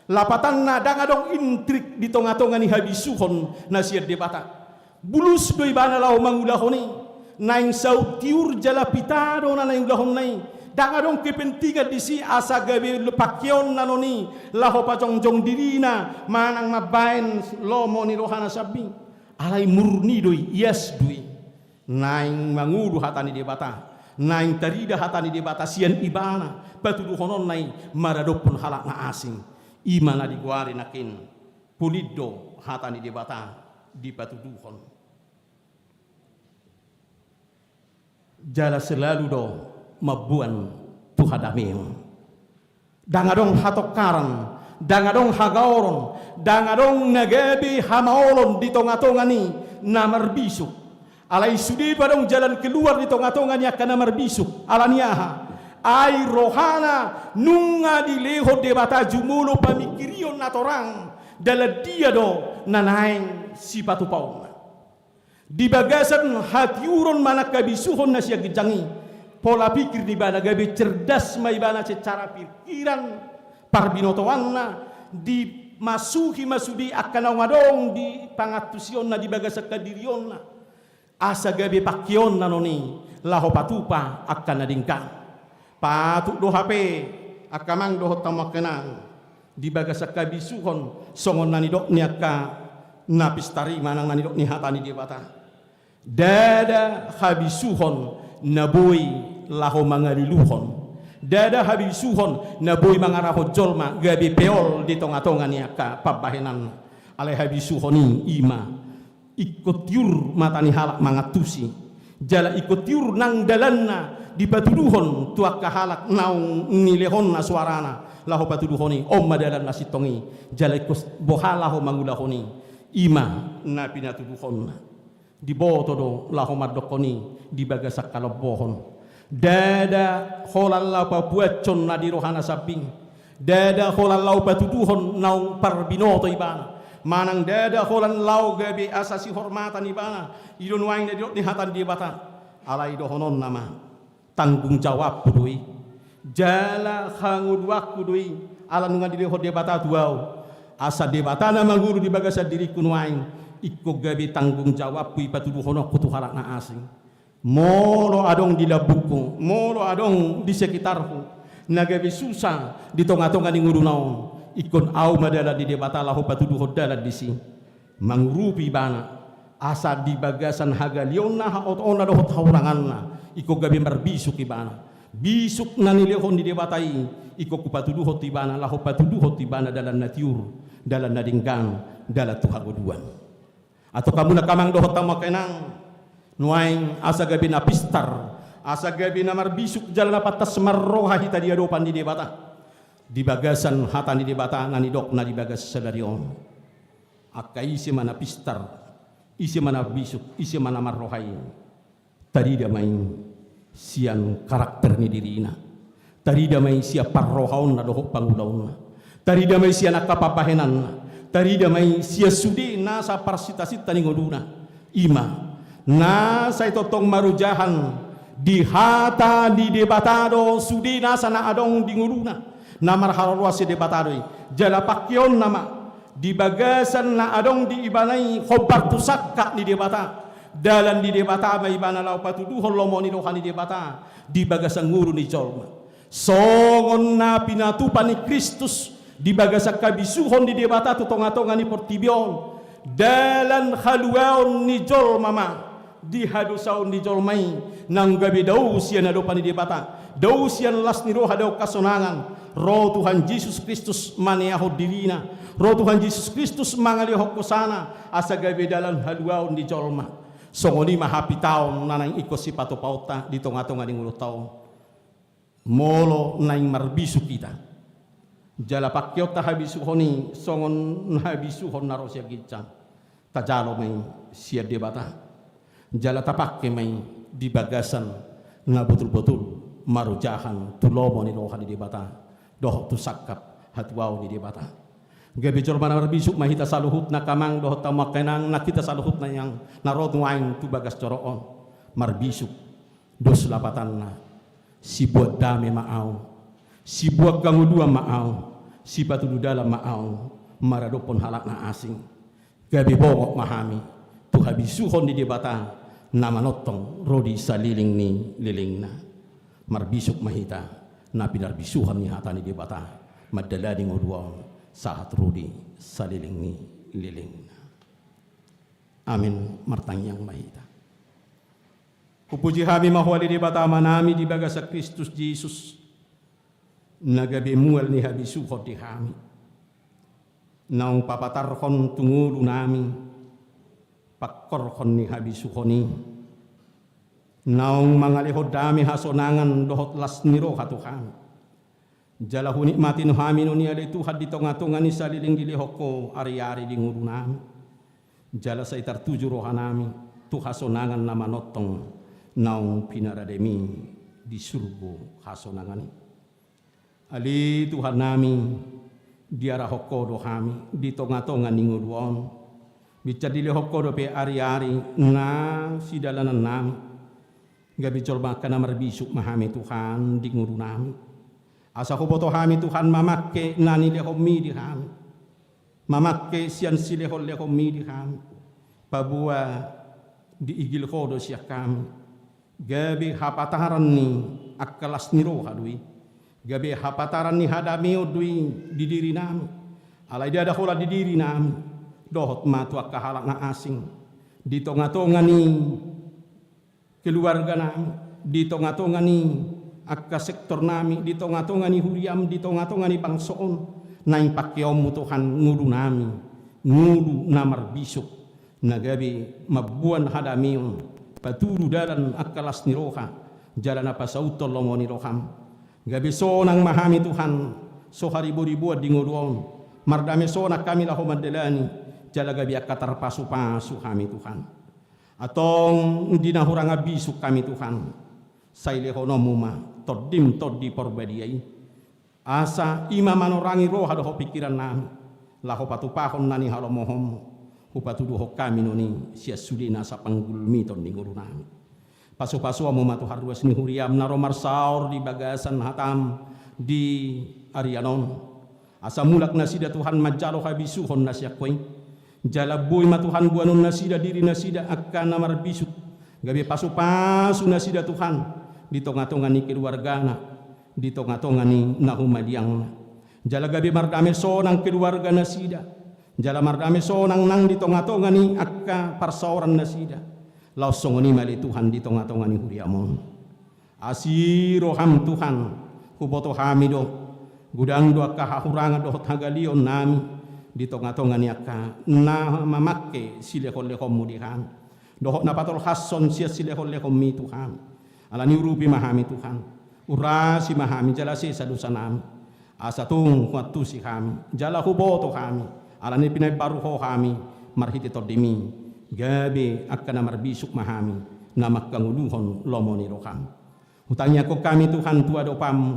Lapatanna ndang adong intrik di tongatonga ni habisuhon na sian Debata. Bulus do ibana laho mangulahon i. Naeng saut tiur jala pita do na naeng ulahonna i. Ndang adong kepentingan disi asa gabe pangkeonna non i laho pajongjong dirina manang mambaen lomo ni rohana sambing. Alai murni do i, ias do i. Naeng mangolu hata ni Debata, naeng tarida hata ni Debata sian ibana, patuduhononna i maradophon halak na asing. Ima na digoari nangkin, polin do hata ni Debata dipatuduhon. Jala selalu do mamboan tu hadameon. Ndang adong hatongkaran, ndang adong hagaoron, ndang adong na gabe hamaolon di tongatonga ni na marbisuk. Alai sude do adong jalan keluar di tongatonga ni angka na marbisuk. Alani aha? Ai rohana nunga dilehon Debata jumolo pamingkirion na torang, dalan dia do na naeng sipatupaonna. Di bagasan hatiuron manang habisuhon na sian ginjang i, pola pikir ni ibana gabe cerdas ma ibana secara pikiran, parbinotoanna, dimasuhi ma sude angka naung adong di pangantusionna di bagasan hadirionna, asa gabe pangkeonna non i laho patupa angka na denggan. Patut do hape angka amang dohot hamu angka inang, di bagasan habisuhon songon na nidok ni angka na pistar i manang na nidok ni hata ni Debata. Ndada habisuhon na boi laho mangaliluhon. Ndada habisuhon na boi mangarahon jolma gabe peol di tongatonga ni angka pambahenanna. Alai habisuhon i ima ingkon tiur mata ni halak mangantusi. Jala ingkon tiur nang dalanna dipatuduhon tu angka halak naung nilehonna suarana laho patuduhon i, on ma dalanna sintong i. Jala ingkon boha laho mangulahon i. Ima na pinatuduhonna. Diboto do laho mandokkon i di bagasan halambohon. Ndada holan laho pabuatshon na di rohana sambing. Ndada holan laho patuduhon naung parbinoto ibana. Manang ndada holan laho gabe asa sihormatan ibana. I do nuaeng na nidok ni hata ni Debata. Alai dohononna ma, tanggung jawabku do i. Jala hangoluanku do i. Ala nunga dilehon Debata tu ahu. Asa Debata na mangolu di bagasan diringku nuaeng. Ingkon gabe tanggung jawabku i patuduhononku tu halak na asing. Molo adong di lambungku, molo adong di sekitarku, na gabe susa di tonga-tonga ni ngoluna on, ingkon ahu ma dalan ni Debata laho patuduhon dalan disi. Mangurupi ibana, asa di bagasan hagaleonna, haotoonna dohot hahunanganna, ingkon gabe marbisuk ibana. Bisuk na nilehon ni Debata i, ingkon hupatuduhon tu ibana, laho patuduhon tu ibana dalan na tiur, dalan na denggan, dalan tu hangoluan. Antong hamu angka amang dohot hamu angka inang, nuaeng asa gabe na pistar, asa gabe na marbisuk jala na pantas marroha hita di adopan ni Debata. Di bagasan hata ni Debata na nidokna di bagasan sadari on. Angka ise ma na pistar, ise ma na bisuk, ise ma na marroha i. Tarida ma i sian karakter ni dirina. Tarida ma i sian parrohaonna dohot pangulaonna. Tarida ma i sian angka pambahenanna. Tarida ma i sian sude nasa parsinta-sinta ni ngoluna. I ma, na sai tongtong marojahan di hata ni Debata do sude nasa na adong di ngoluna. Na marharoruan sian Debata do i. Jala pangkeonna ma di bagasan na adong di ibana i hombar tu sangkap ni Debata. Dalan ni Debata ma ibana laho patuduhon lomo ni roha ni Debata di bagasan ngolu ni jolma. Songon na pinatupa ni Kristus di bagasan habisuhon ni Debata tu tonga-tonga ni portibi on. Dalan haluaon ni jolma ma di hadosaon ni jolma i, naung gabe dao sian adopan ni Debata, dao sian las ni roha, dao hasonangan. Ro Tuhan Jesus Kristus maneahon dirina, ro Tuhan Jesus Kristus mangalehon hosana, asa gabe dalan haluaon ni jolma. Songon i ma hapitaon na naeng ingkon sipatupaonta di tonga-tonga ni ngolunta on. Molo naeng marbisuk hita, jala pangkeonta habisuhon i songon habisuhon na ro sian ginjang, tajalo ma i sian Debata. Jala tapangke ma i di bagasan na botul-botul marojahan tu lomo ni roha ni Debata dohot tu sangkap hatuaon ni Debata. Gabe jolma na marbisuk ma hita saluhutna angka amang dohot hamu angka inang, nang hita saluhutna yang na ro nuaeng tu bagas joro on. Marbisuk. Dos lapatanna, sibuat dame ma ahu, sibuat hangoluan ma ahu, sipatudu dalan ma ahu, maradophon halak na asing. Gabe bongot ma hami tu habisuhon ni Debata na manongtong ro di saleleng ni lelengna. Marbisuk ma hita na pinarbisuhon ni hata ni Debata mandalani ngolu on sahat ro di saleleng ni lelengna. Amin. Martangiang ma hita. Hupuji hami ma Ho ale Debata Amanami di bagasan Kristus Jesus, na gabe mual ni habisuhon di hami, naung papatarhon tu ngolunami pangkorhon ni habisuhon i, naung mangalehon dame, hasonangan dohot las ni roha tu hami. Jala hunikmati hami non i ale Tuhan di tonga-tonga ni saleleng dilehon Ho ari-ari di ngolunami. Jala sai tartuju rohanami tu hasonangan na manongtong naung pinarademi di surgo hasonangan i. Ale Tuhannami, diarahon Ho do hami di tonga-tonga ni ngolu on. Binsan dilehon Ho dope ari-ari na sidalanannami. Gabe jolma angka na marbisuk ma hami Tuhan di ngolunami. Asa huboto hami Tuhan mamangke na nilehonmi di hami, mamangke sian silehon-lehonmi di hami. Paboa diigil Ho do sian hami. Gabe hapataran ni angka las ni roha do i. Gabe hapataran ni hadameon do i di dirinami. Alai ndada holan di dirinami, dohot ma tu angka halak na asing di tonga-tonga ni keluarganami, di tonga-tonga ni angka sektornami, di tonga-tonga ni huriam, di tonga-tonga ni bangso on. Naeng pangkeonmu Tuhan ngolunami, ngolu na marbisuk, na gabe mamboan hadameon, patudu dalan angka las ni roha, jala na pasauthon lomo ni roham. Gabe sonang ma hami Tuhan, so hariboriboan di ngolu on. Mardame sonang hami laho mandalani, jala gabe angka tarpasupasu hami Tuhan. Antong di na hurang bisuk hami Tuhan, sai lehononmu ma Tondim Tondi Parbadia i. Asa i ma manorangi roha dohot pingkirannami, laho patupahon na nihalomohonmu, hupatuduhon hami non i sian sude nasa panggulmiton di ngolunami. Pasupasuonmu ma Tuhan ruas ni huriam na ro marsaor di bagasan hatam di arian on. Asa mulak nasida Tuhan manjalo habisuhon na sian Ho i. Jala boi ma Tuhan boanon nasida diri nasida angka na marbisuk. Gabe pasupasu nasida Tuhan di tonga-tonga ni keluargana, di tonga-tonga ni na humaliangna. Jala gabe mardame sonang keluarga nasida. Jala mardame sonang nang di tonga-tonga ni angka parsaoran nasida. Laos songon i ma ale Tuhan di tonga-tonga ni huriam on. Asi roham Tuhan, huboto hami do, godang do angka hahurangan dohot hagaleon nami di tonga-tonga ni angka na mamangke silehon-lehonmu di hami. Dohot na patolhashon sian silehon-lehonmi tu hami. Alani urupi ma hami Tuhan. Urasi ma hami jala sesa dosa nami. Asa tung huantusi hami. Jala huboto hami. Alani pinaimbaru ho hami. Marhite tondimi. Gabe angka na marbisuk ma hami. Na mangkangoluhon lomo ni roham. Hutangiangkon hami Tuhan tu adopanmu.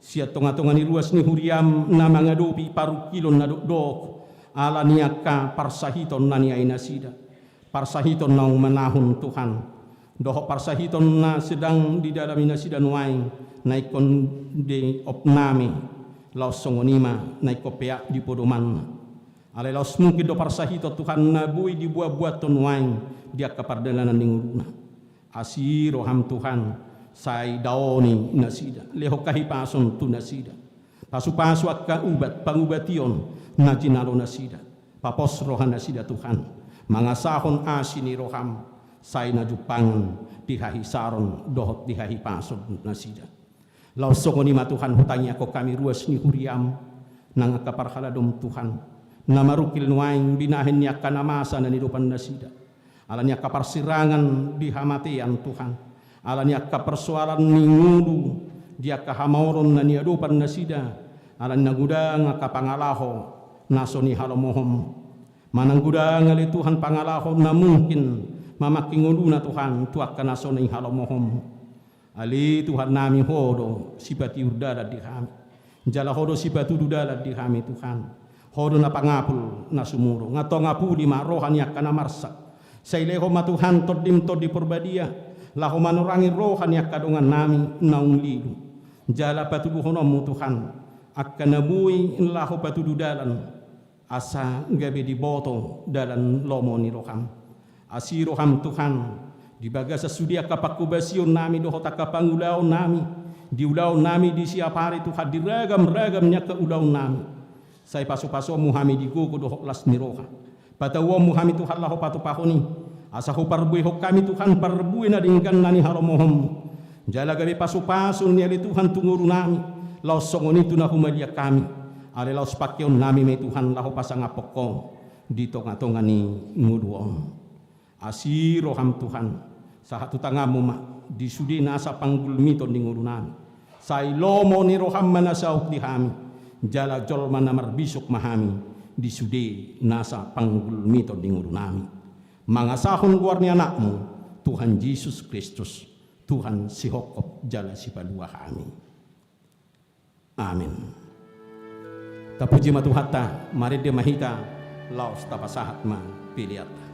Sian tonga-tonga ni ruas ni huriam na mangadopi parungkilon na dokdok. Alani angka parsahiton na niae nasida. Parsahiton naung manahun Tuhan. Dohot parsahiton na sedang didalami nasida nuaeng, na ingkon diopname, laos songon i ma na ingkon peak di podomanna. Alai laos mungkin do parsahiton Tuhan na boi dibuat-buathon nuaeng di angka pardalanan ni ngoluna. Asi roham Tuhan, sai daoni nasida, lehon hahipason tu nasida. Pasu-pasu angka ubat, pangubation, na jinalo nasida. Papos roha nasida Tuhan, mangasahon asi ni roham, sai na jumpangan di hahisaron dohot di hahipason nasida. Laos songon i ma Tuhan hutangiangkon hami ruas ni huriam, nang angka parhaladom Tuhan, na marungkil nuaeng binahen ni angka na masa na niadopan nasida. Alani angka parsirangan di hamatean Tuhan. Alani angka parsoalan ni ngolu di angka hamaolon na niadopan nasida. Alani na godang angka pangalaho na so nihalomohon. Manang godang ale Tuhan pangalaho na mungkin mamangke ngoluna Tuhan tu angka na so nihalomohon. Ale Tuhan nami, ho do sipatiur dalan di hami. Jala ho do sipatudu dalan di hami Tuhan. Ho do na pangapul na sumurung. Antong apuli ma roha ni angka na marsak. Sai lehon ma Tuhan Tondim Tondi Porbadia. Laho manorangi roha ni angka dongan nami naung lilu. Jala patuduhononmu Tuhan. Angka na boi laho patudu dalan. Asa gabe diboto dalan lomo ni roham. Asi roham Tuhan, di bagasan sude angka panghobasion nami dohot angka pangulaon nami, di ulaon nami di siapari Tuhan di ragam-ragam ni angka ulaon nami. Sai pasu-pasuonmu hami di gogo dohot las ni roha. Patauonmu hami Tuhan laho patupahon i. Asa huparbuehon hami Tuhan parbue na denggan na nihalomohonmu. Jala gabe pasu-pasu ni ale Tuhan tu ngolu nami, laos songon i tu na humaliang hami. Ale laos pangkeon nami ma i Tuhan laho pasangaphon ho di tonga-tonga ni ngolu on. Asi roham Tuhan, sahat tu tanganmu ma di sude nasa panggulmiton di ngolu nami. Sai lomo ni roham ma na saut di hami, jala jolma na marbisuk ma hami di sude nasa panggulmiton di ngolu nami. Mangasahon goar ni Anakmu, Tuhan Jesus Kristus, Tuhan sihophop jala sipalua hami. Amin. Tapuji ma Tuhanta, marende ma hita, laos tapasahat ma peleanta.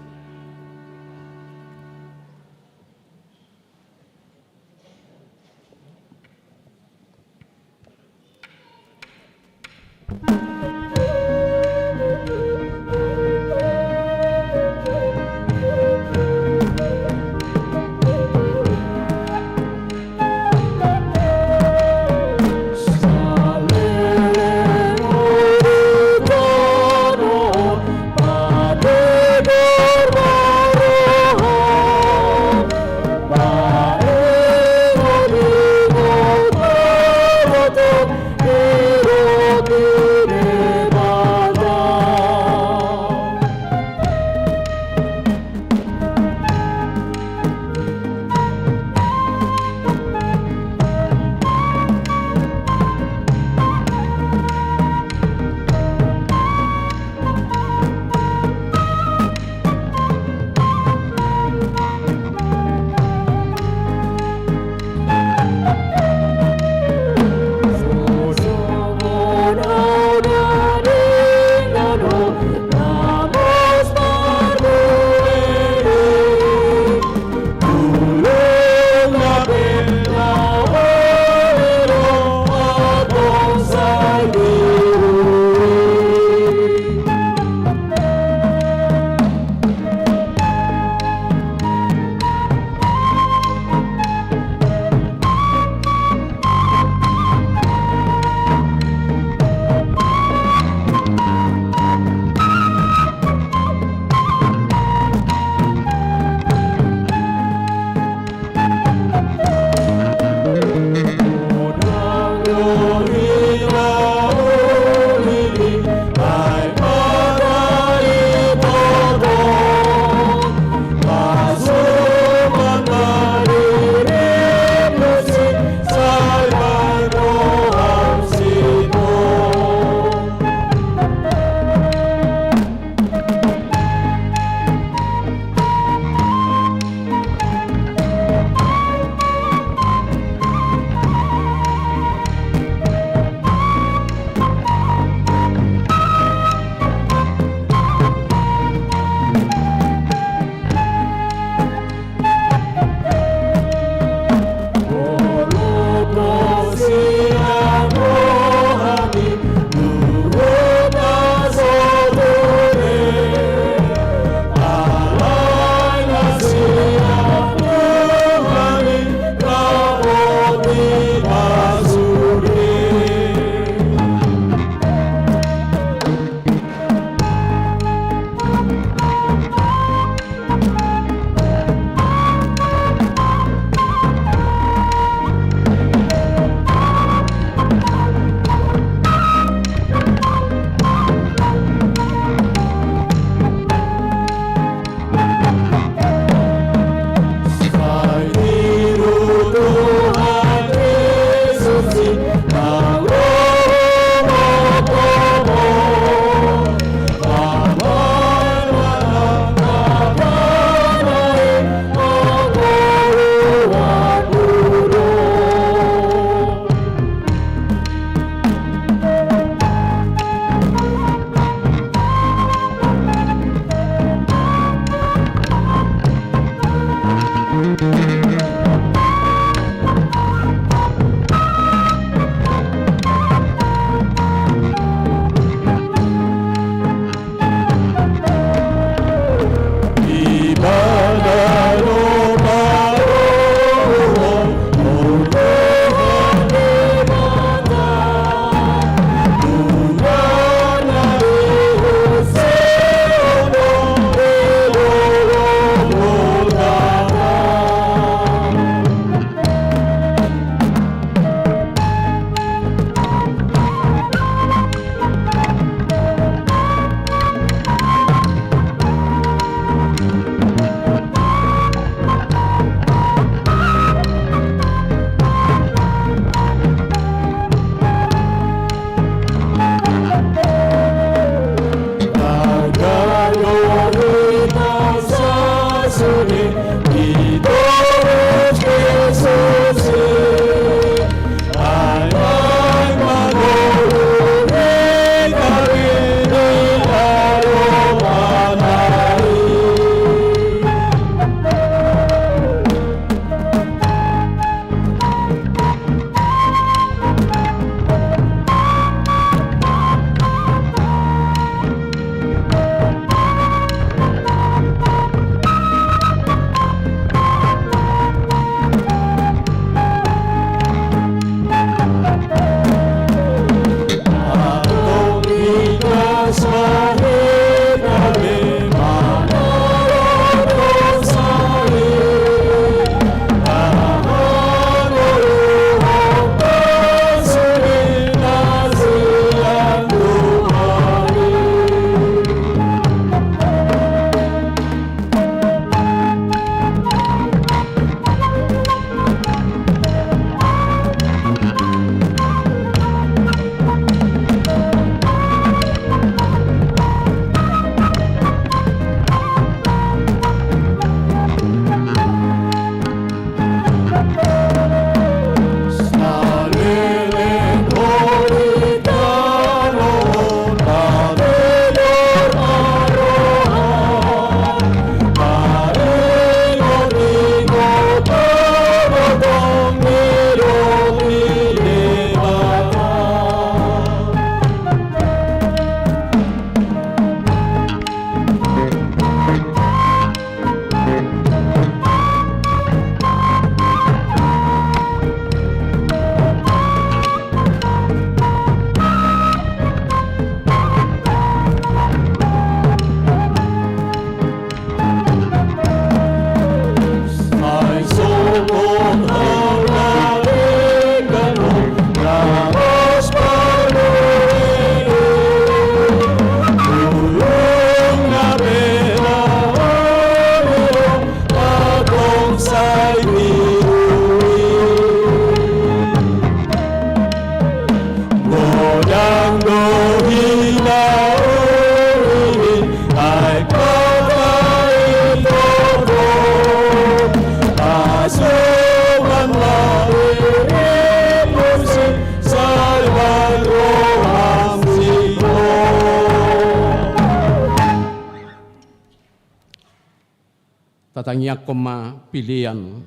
Tatangiangkon ma pelean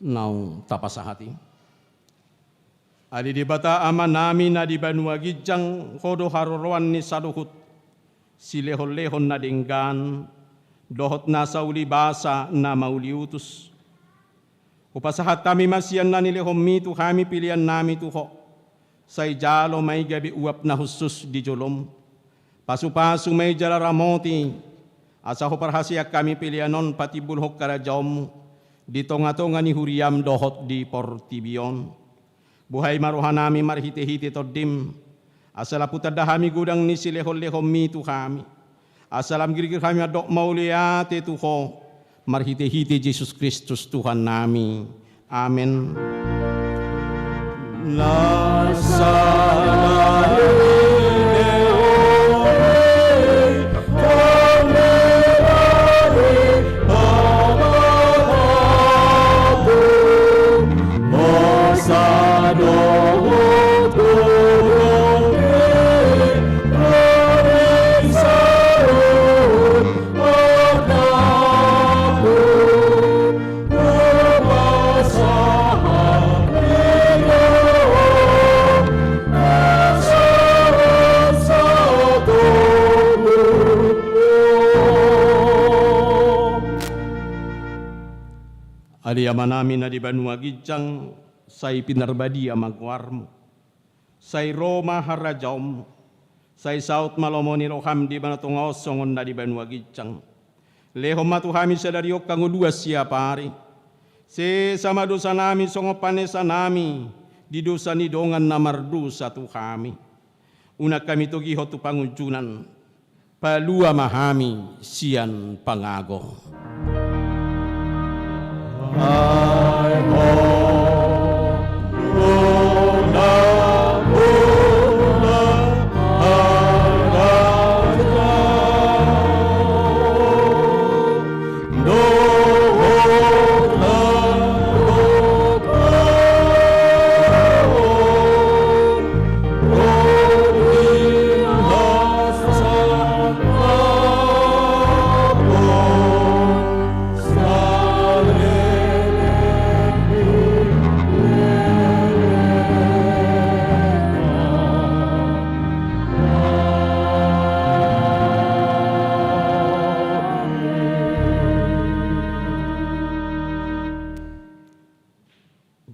naung tapasahat i. Ale Debata Amanami na di banua ginjang, Ho do haroroan ni saluhut silehonlehon na denggan dohot nasa ulibasa na mauliutus. Hupasahat hami ma sian na nilehonMi tu hami peleannami tu Ho. Sai jalo ma i gabe uap na hushus di joloM. Pasupasu ma i jala ramoti, asa huparhaseang hami pelean on patimbulhon harajaonMu di tongatonga ni huriaM dohot di portibi on. Buhai ma rohanami marhitehite TondiM, asa lam hutanda hami godang ni silehonlehonMi tu hami, asa lam girgir hami mandok mauliate tu Ho, marhitehite Jesus Kristus Tuhannami. Amen. Ale Amanami na di banua ginjang, sai pinarbadia ma goarMu. Sai ro ma harajaonMu. Sai saut ma lomo ni rohaM di banua tonga on songon na di banua ginjang. Lehon ma tu hami sadari on hangoluan siapari. Sesa ma dosanami songon panesanami di dosa ni dongan na mardosa tu hami. Unang hami togihon tu pangunjunan. Palua ma hami sian pangago.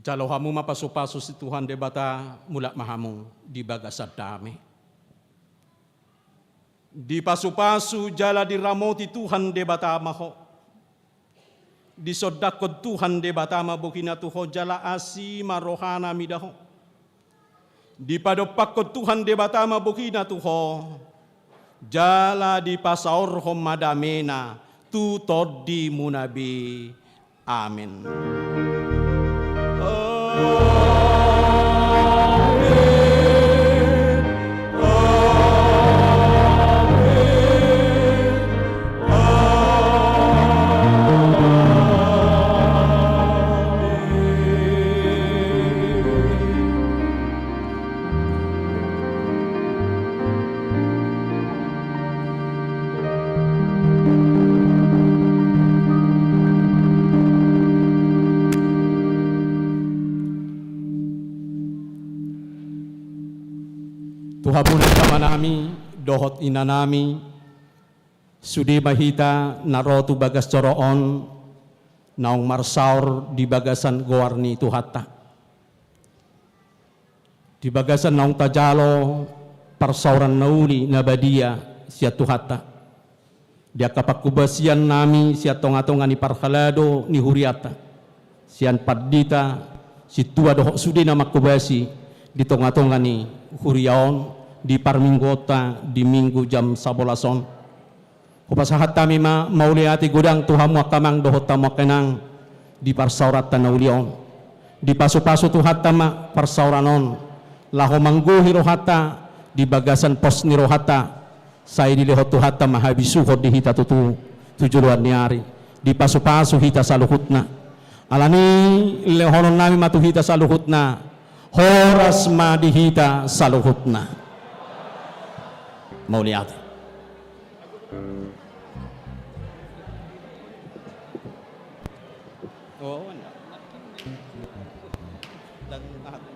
Jalo hamu ma pasupasu si Tuhan Debata, mulak ma hamu di bagasan dame. Dipasupasu jala diramoti Tuhan Debata ma ho. Disondangkon Tuhan Debata ma bohina tu ho jala asi ma rohana mida ho. Dipadompakkon Tuhan Debata ma bohina tu ho, jala dipasaorhon ma damena tu tondimuna be. Amen. Tu hamu na amanami dohot inanami, sude ma hita na ro tu bagas joro on, naung marsaor di bagasan goar ni Tuhanta. Di bagasan naung tajalo parsaoran na uli na badia sian Tuhanta. Di angka pangkobasian nami sian tongatonga ni parhalado ni hurianta, sian pandita, sintua dohot sude na mangkobasi di tongatonga ni huria on, di parmingguonta di minggu jam sabolas on. Hupasahat hami ma mauliate godang tu hamu angka amang dohot hamu angka inang di parsaoranta na uli on. Dipasupasu Tuhanta ma parsaoran on laho manggohi rohanta di bagasan pos ni rohanta, sai dilehon Tuhanta ma habisuhon di hita tutu tu joloan ni ari. Dipasupasu hita saluhutna. Alani i lehonon nami ma tu hita saluhutna, horas ma di hita saluhutna. Mauliate. Oh, anda. Dan aku.